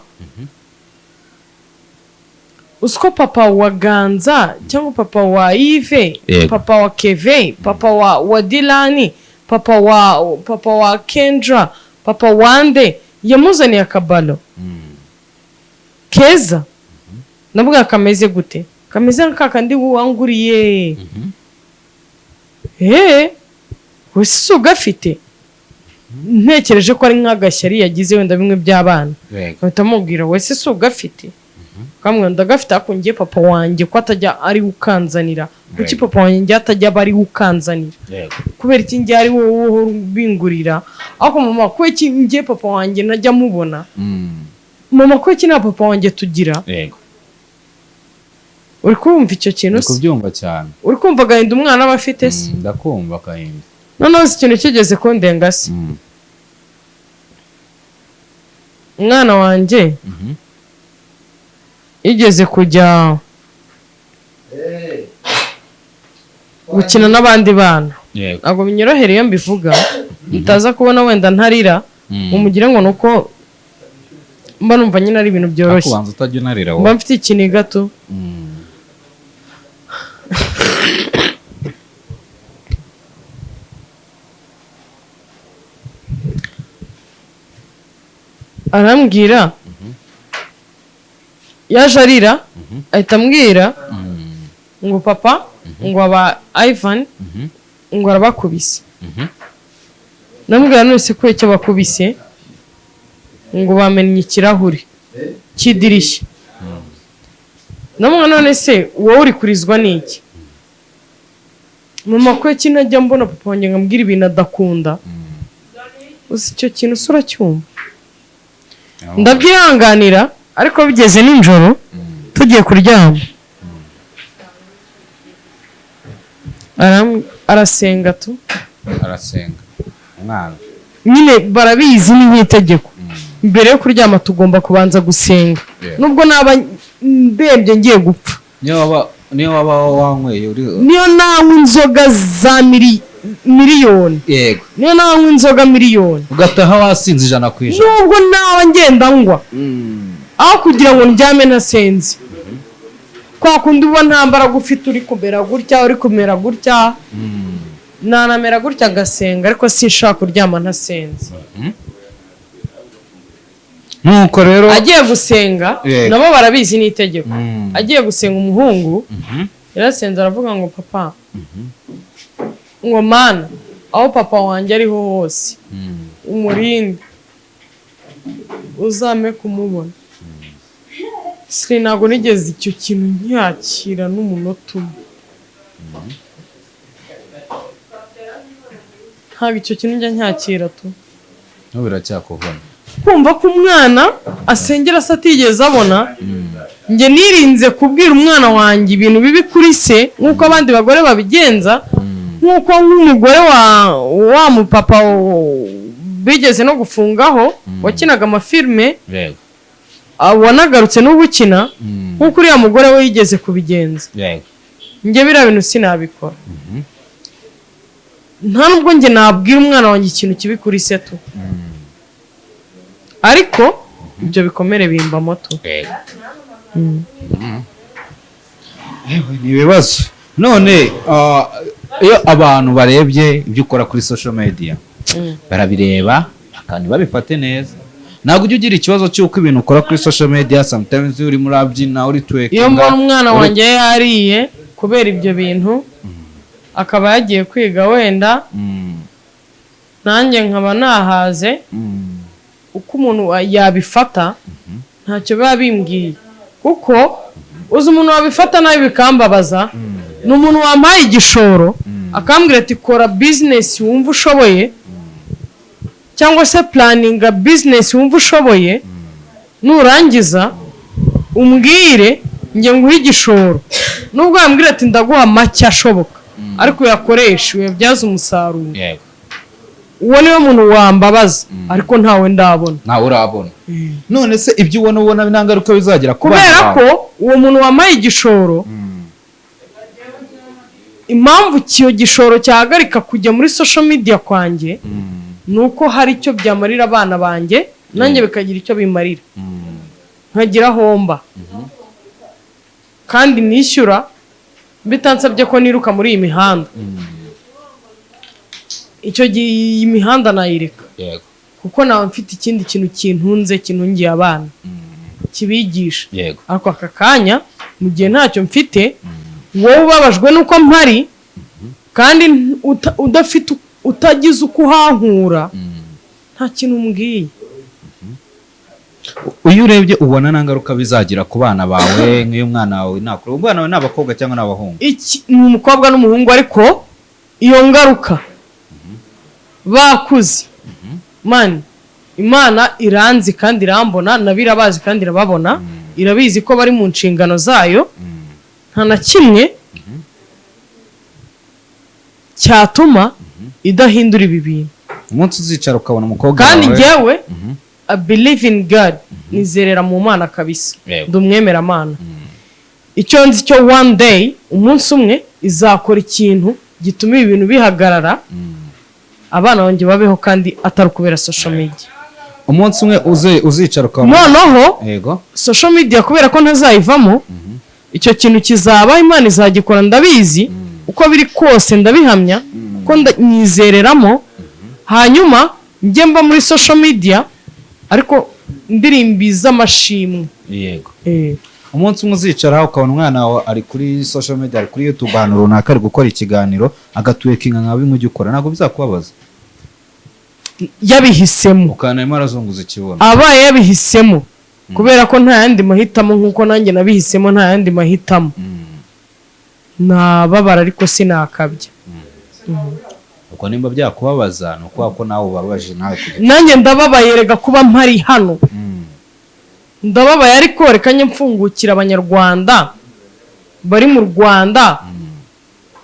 uzi ko papa wa Ganza cyangwa papa wa Yves, papa wa Keve, papa wa Dilani, papa wa Kendra, papa wande yamuzaniye akabalo keza?" Ndavuga: "Kameze gute?" "Kameze nka kandi wanguriye." Eee, wese ugafite? Ntekereje ko ari nk'agashyari yagize, wenda bimwe by'abana. Bahita amubwira: "Wese si ugafite?" Kamwe ndagafite, ariko njye papa wanjye ko atajya ari we ukanzanira? Kuki papa wanjye njye atajya aba ari we ukanzanira? Kubera iki njye ari wowe uhora ubingurira? Ariko mama, kubera iki njye papa wanjye ntajya mubona? Mama, kubera iki nta papa wanjye tugira?" Uri kumva icyo kintu Ndi se? kubyumva cyane. Uri kumva agahinda umwana aba afite se? Ndakumva agahinda. Noneho si ikintu kigeze kundenga se? Umwana wanjye yigeze kujya gukina n'abandi bana. Ntabwo binyorohera iyo mbivuga, mutaza kubona wenda ntarira, mumugire ngo ni uko mba numva nyine ari ibintu byoroshye. Ariko ubanza utajya unarira Mba wowe. mfite ikiniga tu. Arambwira, yaje arira, ahita ambwira ngo papa, ngo aba Ivan, ngo arabakubise. Ndamubwira: "None se ko icyo bakubise?" Ngo bamennye ikirahure cy'idirishya. Ndamubwira: "None se wowe uri kurizwa n'iki?" "Mama, ko iki ntajya mbona papa wanjye ngo ambwire ibintu adakunda?" Uzi icyo kintu se? Uracyumva? Ndabyihanganira, ariko bigeze nijoro tugiye kuryama, arasenga tu. Arasenga umwana? Nyine barabizi, ni nk'itegeko, mbere yo kuryama tugomba kubanza gusenga. Nubwo naba ndembye ngiye gupfa. Niyo waba wanyweye uri Niyo nanywa inzoga za miliyoni, niyo nanywa inzoga miliyoni, ugataha wasinze 100%. Nubwo naba ngenda ngwa, aho kugira ngo ndyame ntasenze, kwa kundi uba nta mbaraga ufite, uri kumera gutya, uri kumera gutya, nanamera gutya ngasenga, ariko sinshaka kuryama ntasenze. Nuko rero Agiye gusenga, nabo barabizi, ni itegeko. Agiye gusenga, umuhungu yarasenze, aravuga ngo: "Papa," ngo: "Mana, aho papa wanjye ariho hose, umurinde, uzame kumubona." Si ntabwo nigeze icyo kintu nyakira n'umunota umwe. Ntabwo icyo kintu njya nyakira tu. N'ubu biracyakuvuna. Kumva ko umwana asengera se atigeze abona. Njye nirinze kubwira umwana wanjye ibintu bibi kuri se nk'uko abandi bagore babigenza, nk'uko nk'umugore wa mupapa bigeze no gufungaho wakinaga amafilime, wanagarutse no gukina, nk'uko uriya mugore we yigeze kubigenza. Njye biriya bintu sinabikora. Nta nubwo njye nabwira umwana wanjye ikintu kibi kuri se tu, ariko ibyo bikomere bimbamo tu. Yewe, ni ibibazo. None iyo abantu barebye ibyo ukora kuri social media, barabireba bakandi babifate neza, ntabwo ujya ugira ikibazo cy'uko ibintu ukora kuri social media, sometimes urimo urabyina, uri twerkinga, Iyo mbona umwana wanjye yariye kubera ibyo bintu, akaba yagiye kwiga wenda, nanjye nkaba nahaze, uko umuntu yabifata ntacyo biba bimbwiye, kuko uzi umuntu wabifata nabi bikambabaza ni umuntu wampaye igishoro, akambwira ati: "Kora bizinesi wumva ushoboye, cyangwa se planninga bizinesi wumva ushoboye, nurangiza umbwire njye nguhe igishoro." Nubwo yambwira ati: "Ndaguha make ashoboka, ariko uyakoreshe, uyabyaze umusaruro," uwo niwe muntu wambabaza, ariko ntawe ndabona. Ntawe urabona. None se ibyo ubona nta ngaruka bizagira ku bana Kubera bawe? ko uwo muntu wampaye igishoro, impamvu icyo gishoro cyahagarika kujya muri social media kwanjye. Ni uko hari icyo byamarira abana banjye, nanjye bikagira icyo bimarira, nkagira homba kandi nishyura bitansabye ko niruka muri iyi mihanda. Icyo gihe iyi mihanda nayireka, kuko naba mfite ikindi kintu kintunze, kintungiye abana, kibigisha. Ariko aka kanya, mu gihe ntacyo mfite, wowe ubabajwe n'uko mpari kandi udafite, utagize uko uhankura, nta kintu umbwiye. Iyo urebye ubona nta ngaruka bizagira ku bana bawe, nk'iyo umwana wawe nakura, umwana wawe ni abakobwa cyangwa ni abahungu? Iki ni umukobwa n'umuhungu, ariko iyo ngaruka bakuze, man, Imana iranzi kandi irambona, nabo irabazi kandi irababona, irabizi ko bari mu nshingano zayo. Nta na kimwe cyatuma idahindura ibi bintu. Umunsi uzicara ukabona umukobwa Kandi wawe njyewe I believe in God, nizerera mu Mana kabisa. Ndi umwemeramana. Icyo nzi cyo, one day, umunsi umwe, izakora ikintu gituma ibi bintu bihagarara, abana banjye babeho, kandi atari ukubera social media. Umunsi umwe uzicara ukabona Noneho social media, kubera ko ntazayivamo, icyo kintu kizaba, Imana izagikora, ndabizi. Uko biri kose ndabihamya kuko nyizereramo. Hanyuma njye mba muri social media, ariko ndirimbi z'amashimwe. Umunsi umwe uzicara ukabona umwana wawe ari kuri social media, ari kuri YouTube ahantu runaka, ari gukora ikiganiro, agatwerkinga nka bimwe ujya ukora, ntabwo bizakubabaza? Yabihisemo. Ukabona arimo arazunguza ikibuno. Abaye yabihisemo kubera ko nta yandi mahitamo, nk'uko nanjye nabihisemo nta yandi mahitamo, nababara, ariko sinakabya. Ubwo nimba byakubabaza, ni ukuvuga ko nawe ubabaje nawe kugira Nanjye ndababaye rega kuba mpari hano. Ndababaye, ariko reka njye mfungukira Abanyarwanda bari mu Rwanda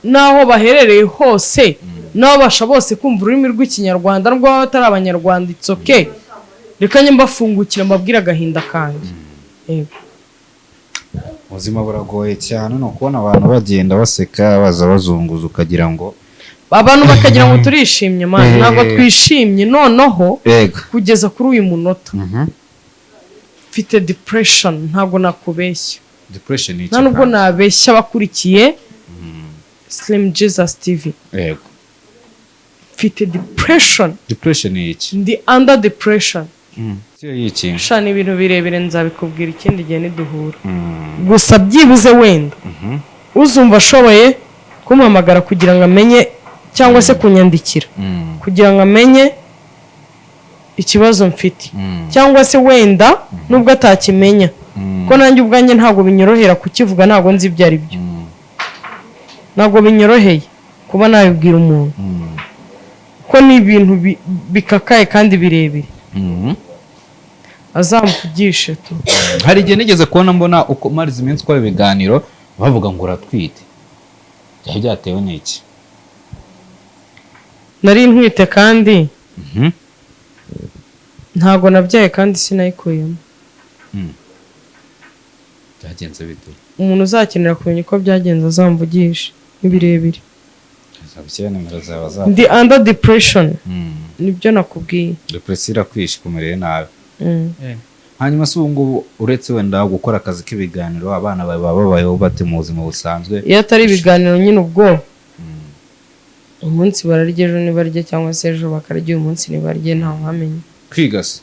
n'aho baherereye hose, n'ababasha bose kumva ururimi rw'Ikinyarwanda, nubwo baba batari Abanyarwanda, it's okay. Reka njye mbafungukira, mbabwire agahinda kanjye. Yego. Ubuzima buragoye cyane. Ni ukubona abantu bagenda baseka, baza bazunguza, ukagira ngo Abantu bakagira ngo turishimye, man. Ntabwo twishimye noneho. Kugeza kuri uyu munota mfite depression, ntabwo nakubeshya. Depression ni iki Nta nubwo kandi? nabeshya abakurikiye Slim Jesus TV. Mfite depression. Depression ni iki? Ndi under depression. Siyo y'iki? Sha, ni ibintu birebire, nzabikubwira ikindi gihe niduhura. Gusa byibuze wenda uzumva ashoboye kumpamagara kugira ngo amenye, cyangwa se kunyandikira kugira ngo amenye ikibazo mfite, cyangwa se wenda nubwo atakimenya, ko nanjye ubwanjye ntabwo binyorohera kukivuga, ntabwo nzi ibyo ari byo, ntabwo binyoroheye kuba nabibwira umuntu, ko ni ibintu bikakaye kandi birebire, azamvugishe tu. Hari igihe nigeze kubona, mbona uko marize iminsi ukora ibiganiro, bavuga ngo uratwite. Byari byatewe n'iki? Nari ntwite kandi ntabwo nabyaye kandi sinayikuyemo. Byagenze bite? Umuntu uzakenera kumenya uko byagenze azamvugishe, ni birebire. Uzabishyira nimero zawe za Ndi under depression, nibyo nakubwiye. Depression irakwishe, ikumereye nabi. Hanyuma se ubu ngubu, uretse wenda gukora akazi k'ibiganiro, abana bawe baba babayeho bate mu buzima busanzwe? Iyo atari ibiganiro nyine, ubwo umunsi bararya, ejo ntibarye, cyangwa se ejo bakarya, uyu munsi ntibarye, ntawamenya. Kwiga se?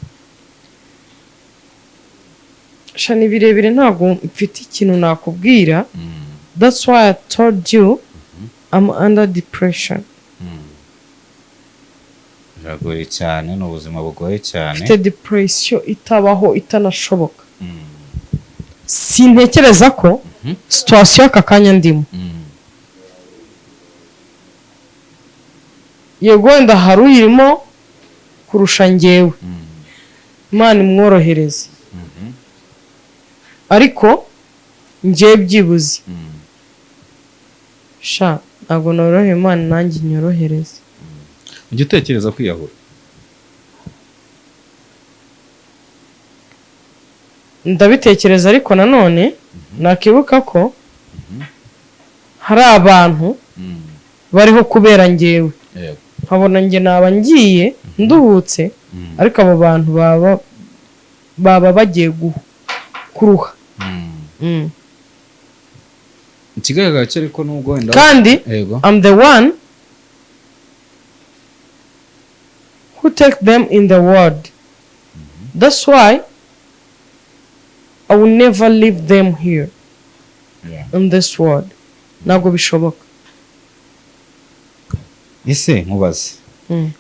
Sha, ni birebire, ntabwo mfite ikintu nakubwira. That's why I told you I'm under depression. Biragoye cyane, ni ubuzima bugoye cyane. Mfite depression itabaho, itanashoboka. Sintekereza ko situation y'aka kanya ndimo, yego wenda hari uyirimo kurusha njyewe, Imana imworohereze, ariko njyewe byibuze, sha, ntabwo noroheye. Imana nanjye inyorohereze. Ujya utekereza kwiyahura? Ndabitekereza, ariko nanone nakibuka ko hari abantu bariho kubera njyewe, nkabona njye naba ngiye. Nduhutse, ariko abo bantu baba bagiye kuruha. Ikigaragara cyo ariko nubwo wenda Kandi yego I'm the one who take them in the world. That's why I will never leave them here in this world. Ntabwo bishoboka. Ese nkubaze,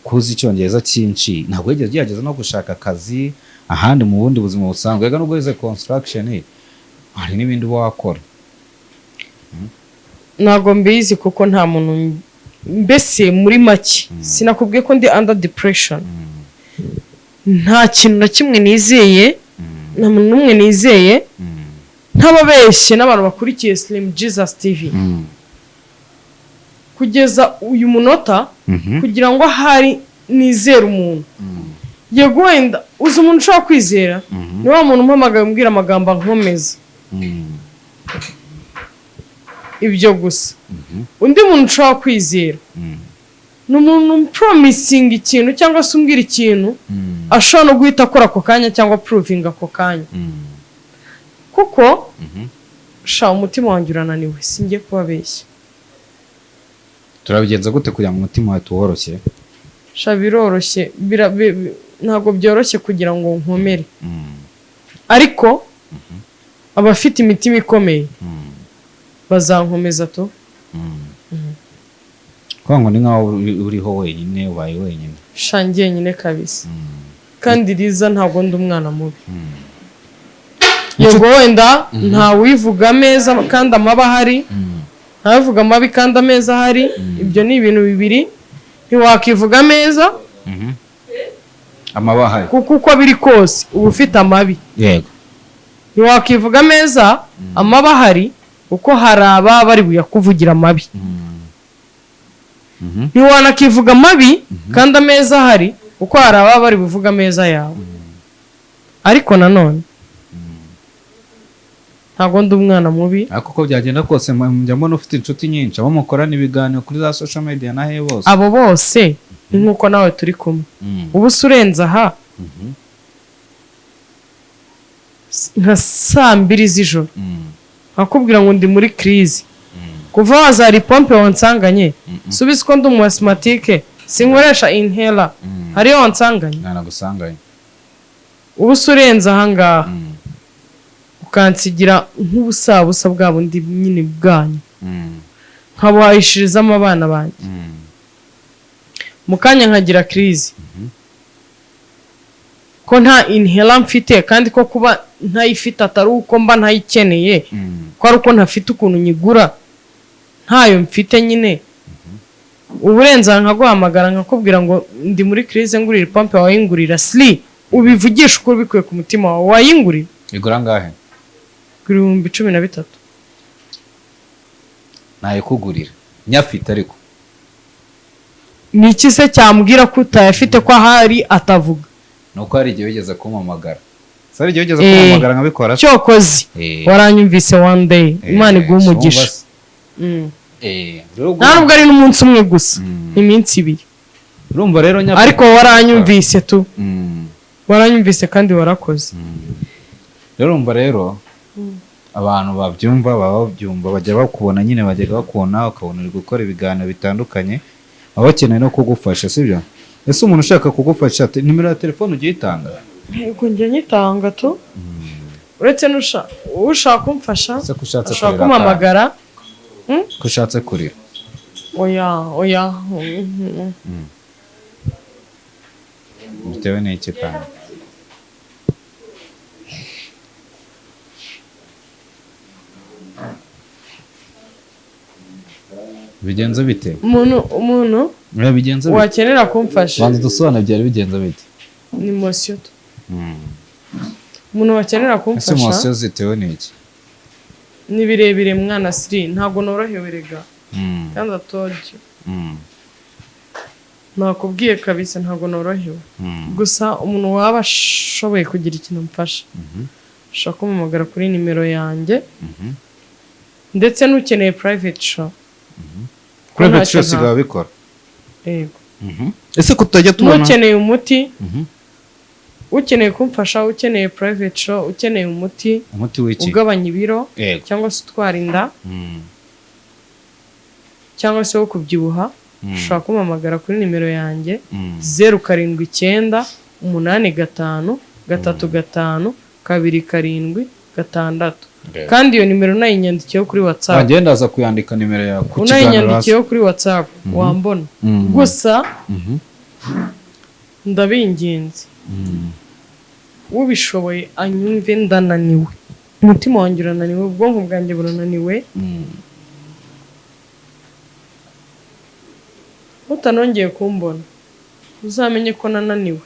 kuzi icyongereza cyinshi, ntabwo wigeze ugerageza no gushaka akazi ahandi mu bundi buzima busanzwe? Rega nubwo wize construction, hari n'ibindi uba wakora. Ntabwo mbizi kuko nta muntu, mbese muri make sinakubwiye ko ndi under depression. Nta kintu na kimwe nizeye, nta muntu n'umwe nizeye. Ntababeshye n'abantu bakurikiye Slim Jesus TV, kugeza uyu munota, kugira ngo ahari nizere umuntu, yego wenda uzi umuntu ushobora kwizera ni wa muntu umpamagaye umbwira amagambo ankomeza, ibyo gusa. Undi muntu ushobora kwizera ni umuntu umpromisinga ikintu cyangwa se umbwira ikintu ashobora no guhita akora ako kanya cyangwa provinga ako kanya, kuko sha umutima wanjye urananiwe, singiye kubabeshya. Turabigenza gute kugira ngo umutima wawe tuworoshye? Sha biroroshye, ntabwo byoroshye kugira ngo nkomere, ariko abafite imitima ikomeye bazankomeza tu. Kuvuga ngo ni nkaho uriho wenyine, ubaye wenyine. Sha njyenyine kabisa. Kandi Riza, ntabwo ndi umwana mubi. Yego wenda ntawivuga ameza kandi amaba ahari, ntawivuga amabi kandi ameza ahari. Ibyo ni ibintu bibiri. Ntiwakivuga ameza Amaba ahari. kuko uko biri kose uba ufite amabi. Ntiwakivuga ameza amaba ahari, kuko hari ababa bari buyakuvugira amabi. Ntiwanakivuga amabi kandi ameza ahari, kuko hari ababa bari buvuga ameza yawe. Ariko nanone ntabwo ndi umwana mubi. Ariko uko byagenda kose, njya mbona ufite inshuti nyinshi, abo mukorana ibiganiro kuri za social media na he bose. Abo bose ni nk'uko nawe turi kumwe. Ubu se urenze aha, nka saa 2 z'ijoro, nkakubwira ngo ndi muri crise, kuva wazara ipompe wansanganye? Subiza ko ndi umu asthmatique, sinkoresha inhaler, hariyo wansanganye? Ntanagusanganye. Ubu se urenze ahangaha ukansigira nk'ubusabusa bwa bundi nyine bwanyu, nkabuhahishirizamo abana banjye, mu kanya nkagira crise ko nta inhaler mfite, kandi ko kuba ntayifite atari uko mba ntayikeneye, ko ari uko ntafite ukuntu nyigura, ntayo mfite nyine. Uburenza nkaguhamagara nkakubwira ngo ndi muri crise, ngurira ipompe, wayingurira? Siri, ubivugisha uko ubikuye ku mutima wawe, wayingurira? Igura angahe? Kuri 13,000. Nayikugurira nyafite ariko. Ni iki se cyambwira ko utayafite, ko ahari atavuga? Ni uko hari igihe wigeze kumpamagara. Se hari igihe wigeze kumpamagara nkabikora se? Cyokoze waranyumvise one day. Imana iguhe umugisha. Sumva se. Rero Nta nubwo ari n'umunsi umwe gusa, iminsi 2. Urumva rero nyafite. Ariko waranyumvise tu. Waranyumvise kandi warakoze. Rero urumva rero abantu babyumva baba babyumva, bajya bakubona nyine, bajya bakubona ukabona uri gukora ibiganiro bitandukanye, baba bakeneye no kugufasha, sibyo? Ese umuntu ushaka kugufasha, nimero ya telefone ugiye uyitanga? Yego, njya nyitanga tu. Uretse ushaka kumfasha Ese ko ushatse ashobora kurira? kumpamagara. Ko ushatse kurira? Oya, oya. Bitewe n'iki kandi? Bigenze bite? Umuntu Oya, bigenze bite? wakenera kumfasha. Banza dusobanure, byari bigenze bite? Ni mosiyo tu. Umuntu wakenera Ese kumfasha. Mosiyo zitewe n'iki? Ni birebire mwana siri, ntabwo norohewe rega. Kandi atoje, nakubwiye kabisa, ntabwo norohewe. Gusa umuntu waba ashoboye kugira ikintu amfasha ashobora kumpamagara kuri nimero yanjye, ndetse n'ukeneye private show. Ko Private ntacyo show usigaye ubikora? Yego. Ese ko tutajya tubona N'ukeneye umuti, ukeneye kumfasha, ukeneye private show, ukeneye umuti Umuti w'iki? ugabanya ibiro cyangwa se utwara inda cyangwa se wo kubyibuha, ushobora kumpamagara kuri nimero yanjye 0798535276. Kandi iyo nimero unayinyandikiyeho kuri WhatsApp, Wagenda ndaza kuyandika nimero yawe ku kiganiro hasi. Unayinyandikiyeho kuri WhatsApp wambona. Gusa ndabinginze, ubishoboye anyumve. Ndananiwe, umutima wanjye urananiwe, ubwonko bwanjye burananiwe. Utanongeye kumbona uzamenye ko nananiwe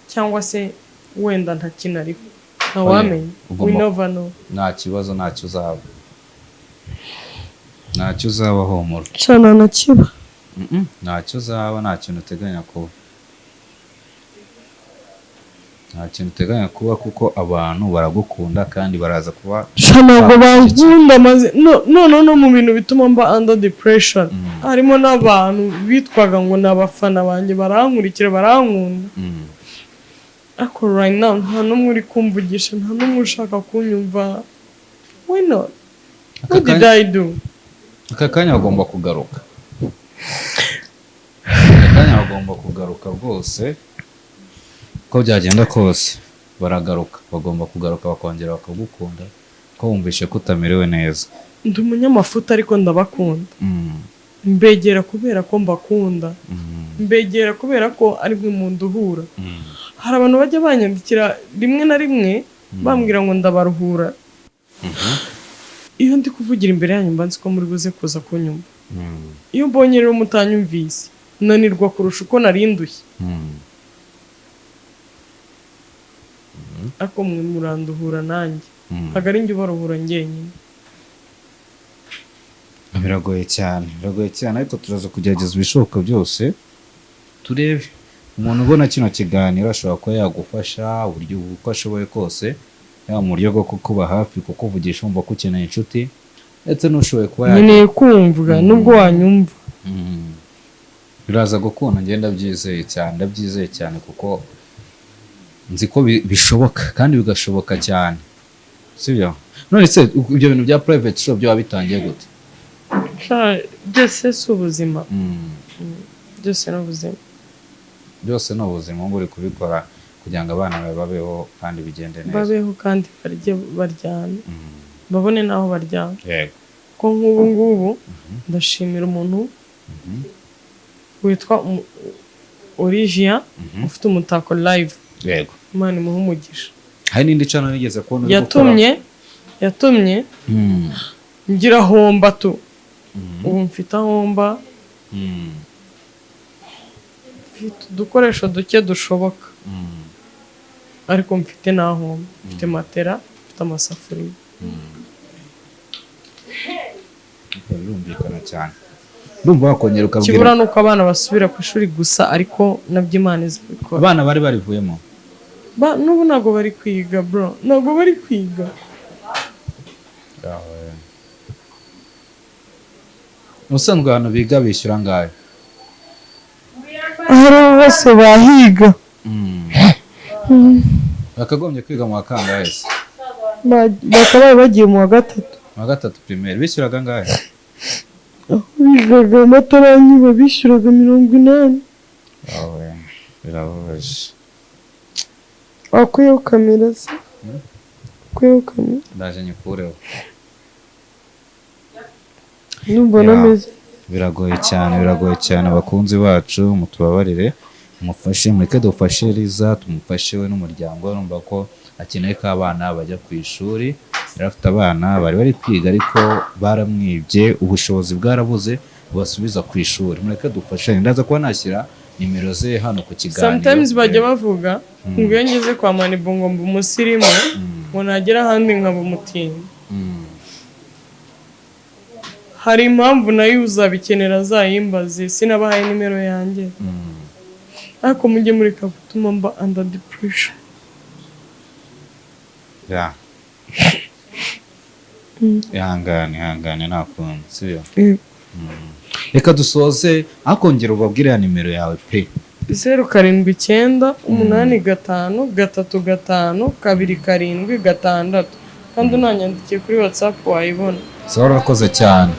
cyangwa se wenda ntakinariho, ntawamenya. We never know. Nta kibazo, ntacyo uzaba, ntacyo uzaba, humura. Cana nakiba. Ntacyo uzaba, nta kintu uteganya kuba, nta kintu uteganya kuba, kuko abantu baragukunda kandi baraza kuba Sha, ntabwo bankunda. Maze no mu bintu bituma mba under depression harimo n'abantu bitwaga ngo ni abafana banjye, barankurikira, barankunda, ariko right now nta n'umwe uri kumvugisha, nta n'umwe ushaka kunyumva. Why not? What did I do? Aka kanya bagomba kugaruka, aka kanya bagomba kugaruka rwose. Uko byagenda kose baragaruka, bagomba kugaruka bakongera bakagukunda, ko wumvishe ko utamerewe neza. Ndi umunyamafuti ariko ndabakunda. Mbegera kubera ko mbakunda, mbegera kubera ko ari mwe munduhura. Hari abantu bajya banyandikira rimwe na rimwe bambwira ngo ndabaruhura. Iyo ndi kuvugira imbere yanyu mba nzi ko muri buze kuza kunyumva. Iyo mbonye rero mutanyumvise nanirwa kurusha uko narindushye. Ariko mwe muranduhura nanjye, ntabwo ari njye ubaruhura njyenyine. Biragoye cyane, biragoye cyane, ariko turaza kugerageza ibishoboka byose turebe umuntu ubona kino kiganiro ashobora kuba yagufasha uburyo uko ashoboye kose, yaba mu buryo bwo kukuba hafi, kukuvugisha, wumva ko ukeneye inshuti, ndetse n'ushoboye kuba yagira Nkeneye kumvwa, nubwo wanyumva. Biraza gukunda, njye ndabyizeye cyane, ndabyizeye cyane, kuko nzi ko bishoboka kandi bigashoboka cyane, sibyo? None se ibyo bintu bya private show byo wabitangiye gute? Sha, byose si ubuzima? Byose ni ubuzima. Byose ni ubuzima. Uba uri kubikora kugira ngo abana bawe babeho kandi bigende neza. Babeho kandi barye, baryame, babone n'aho baryama. Ko nk'ubu ngubu ndashimira umuntu witwa Origia ufite Umutako Live. Imana imuhe umugisha. Hari n'indi channel nigeze kubona uri Yatumye gukora. ngira homba tu. Ubu mfite ahomba, mfite udukoresho duke dushoboka, ariko mfite n'ahomba, mfite matera, mfite amasafuriya. Birumvikana cyane, ndumva wakongera ukabwira Kibura ni uko abana basubira ku ishuri gusa, ariko nabyo Imana izabikora. Abana bari barivuyemo? N'ubu ntabwo bari kwiga, bro, ntabwo bari kwiga. Ubusanzwe abantu biga bishyura angahe? Aho bose bahiga. Bakagombye kwiga mu wa kangahe se? Bakabaye bagiye mu wa gatatu. Mu wa gatatu primaire bishyuraga angahe? Aho bigaga amataranyiba bishyuraga 80. Awe, birababaje. Wakuyeho kamera se? Wakuyeho kamera? Ndaje nyikureho. Numva nameze Biragoye cyane, biragoye cyane. Abakunzi bacu mutubabarire, mufashe, mureke dufashe Liza, tumufashe we n'umuryango we. Urumva ko akeneye ko abana bajya ku ishuri. Yari afite abana bari bari kwiga, ariko baramwibye, ubushobozi bwarabuze bubasubiza ku ishuri. Mureke dufashanye, ndaza kuba nashyira nimero ze hano ku kiganiro. Sometimes bajya bavuga ngo iyo ngeze kwa Manibu ngo mba umusirimu, ngo nagera ahandi nkaba umutindi. Hari impamvu nayo, uzabikenera azayimbaze. Sinabahaye nimero yanjye? Ariko mujye mureka gutuma mba under depression. Ya. Ihangane, ihangane, nta kundi, sibyo? Yego. Reka dusoze, ariko ubabwire ya nimero yawe pe. 0798535276, kandi unanyandikiye kuri WhatsApp wayibona. Sawa, urakoze cyane.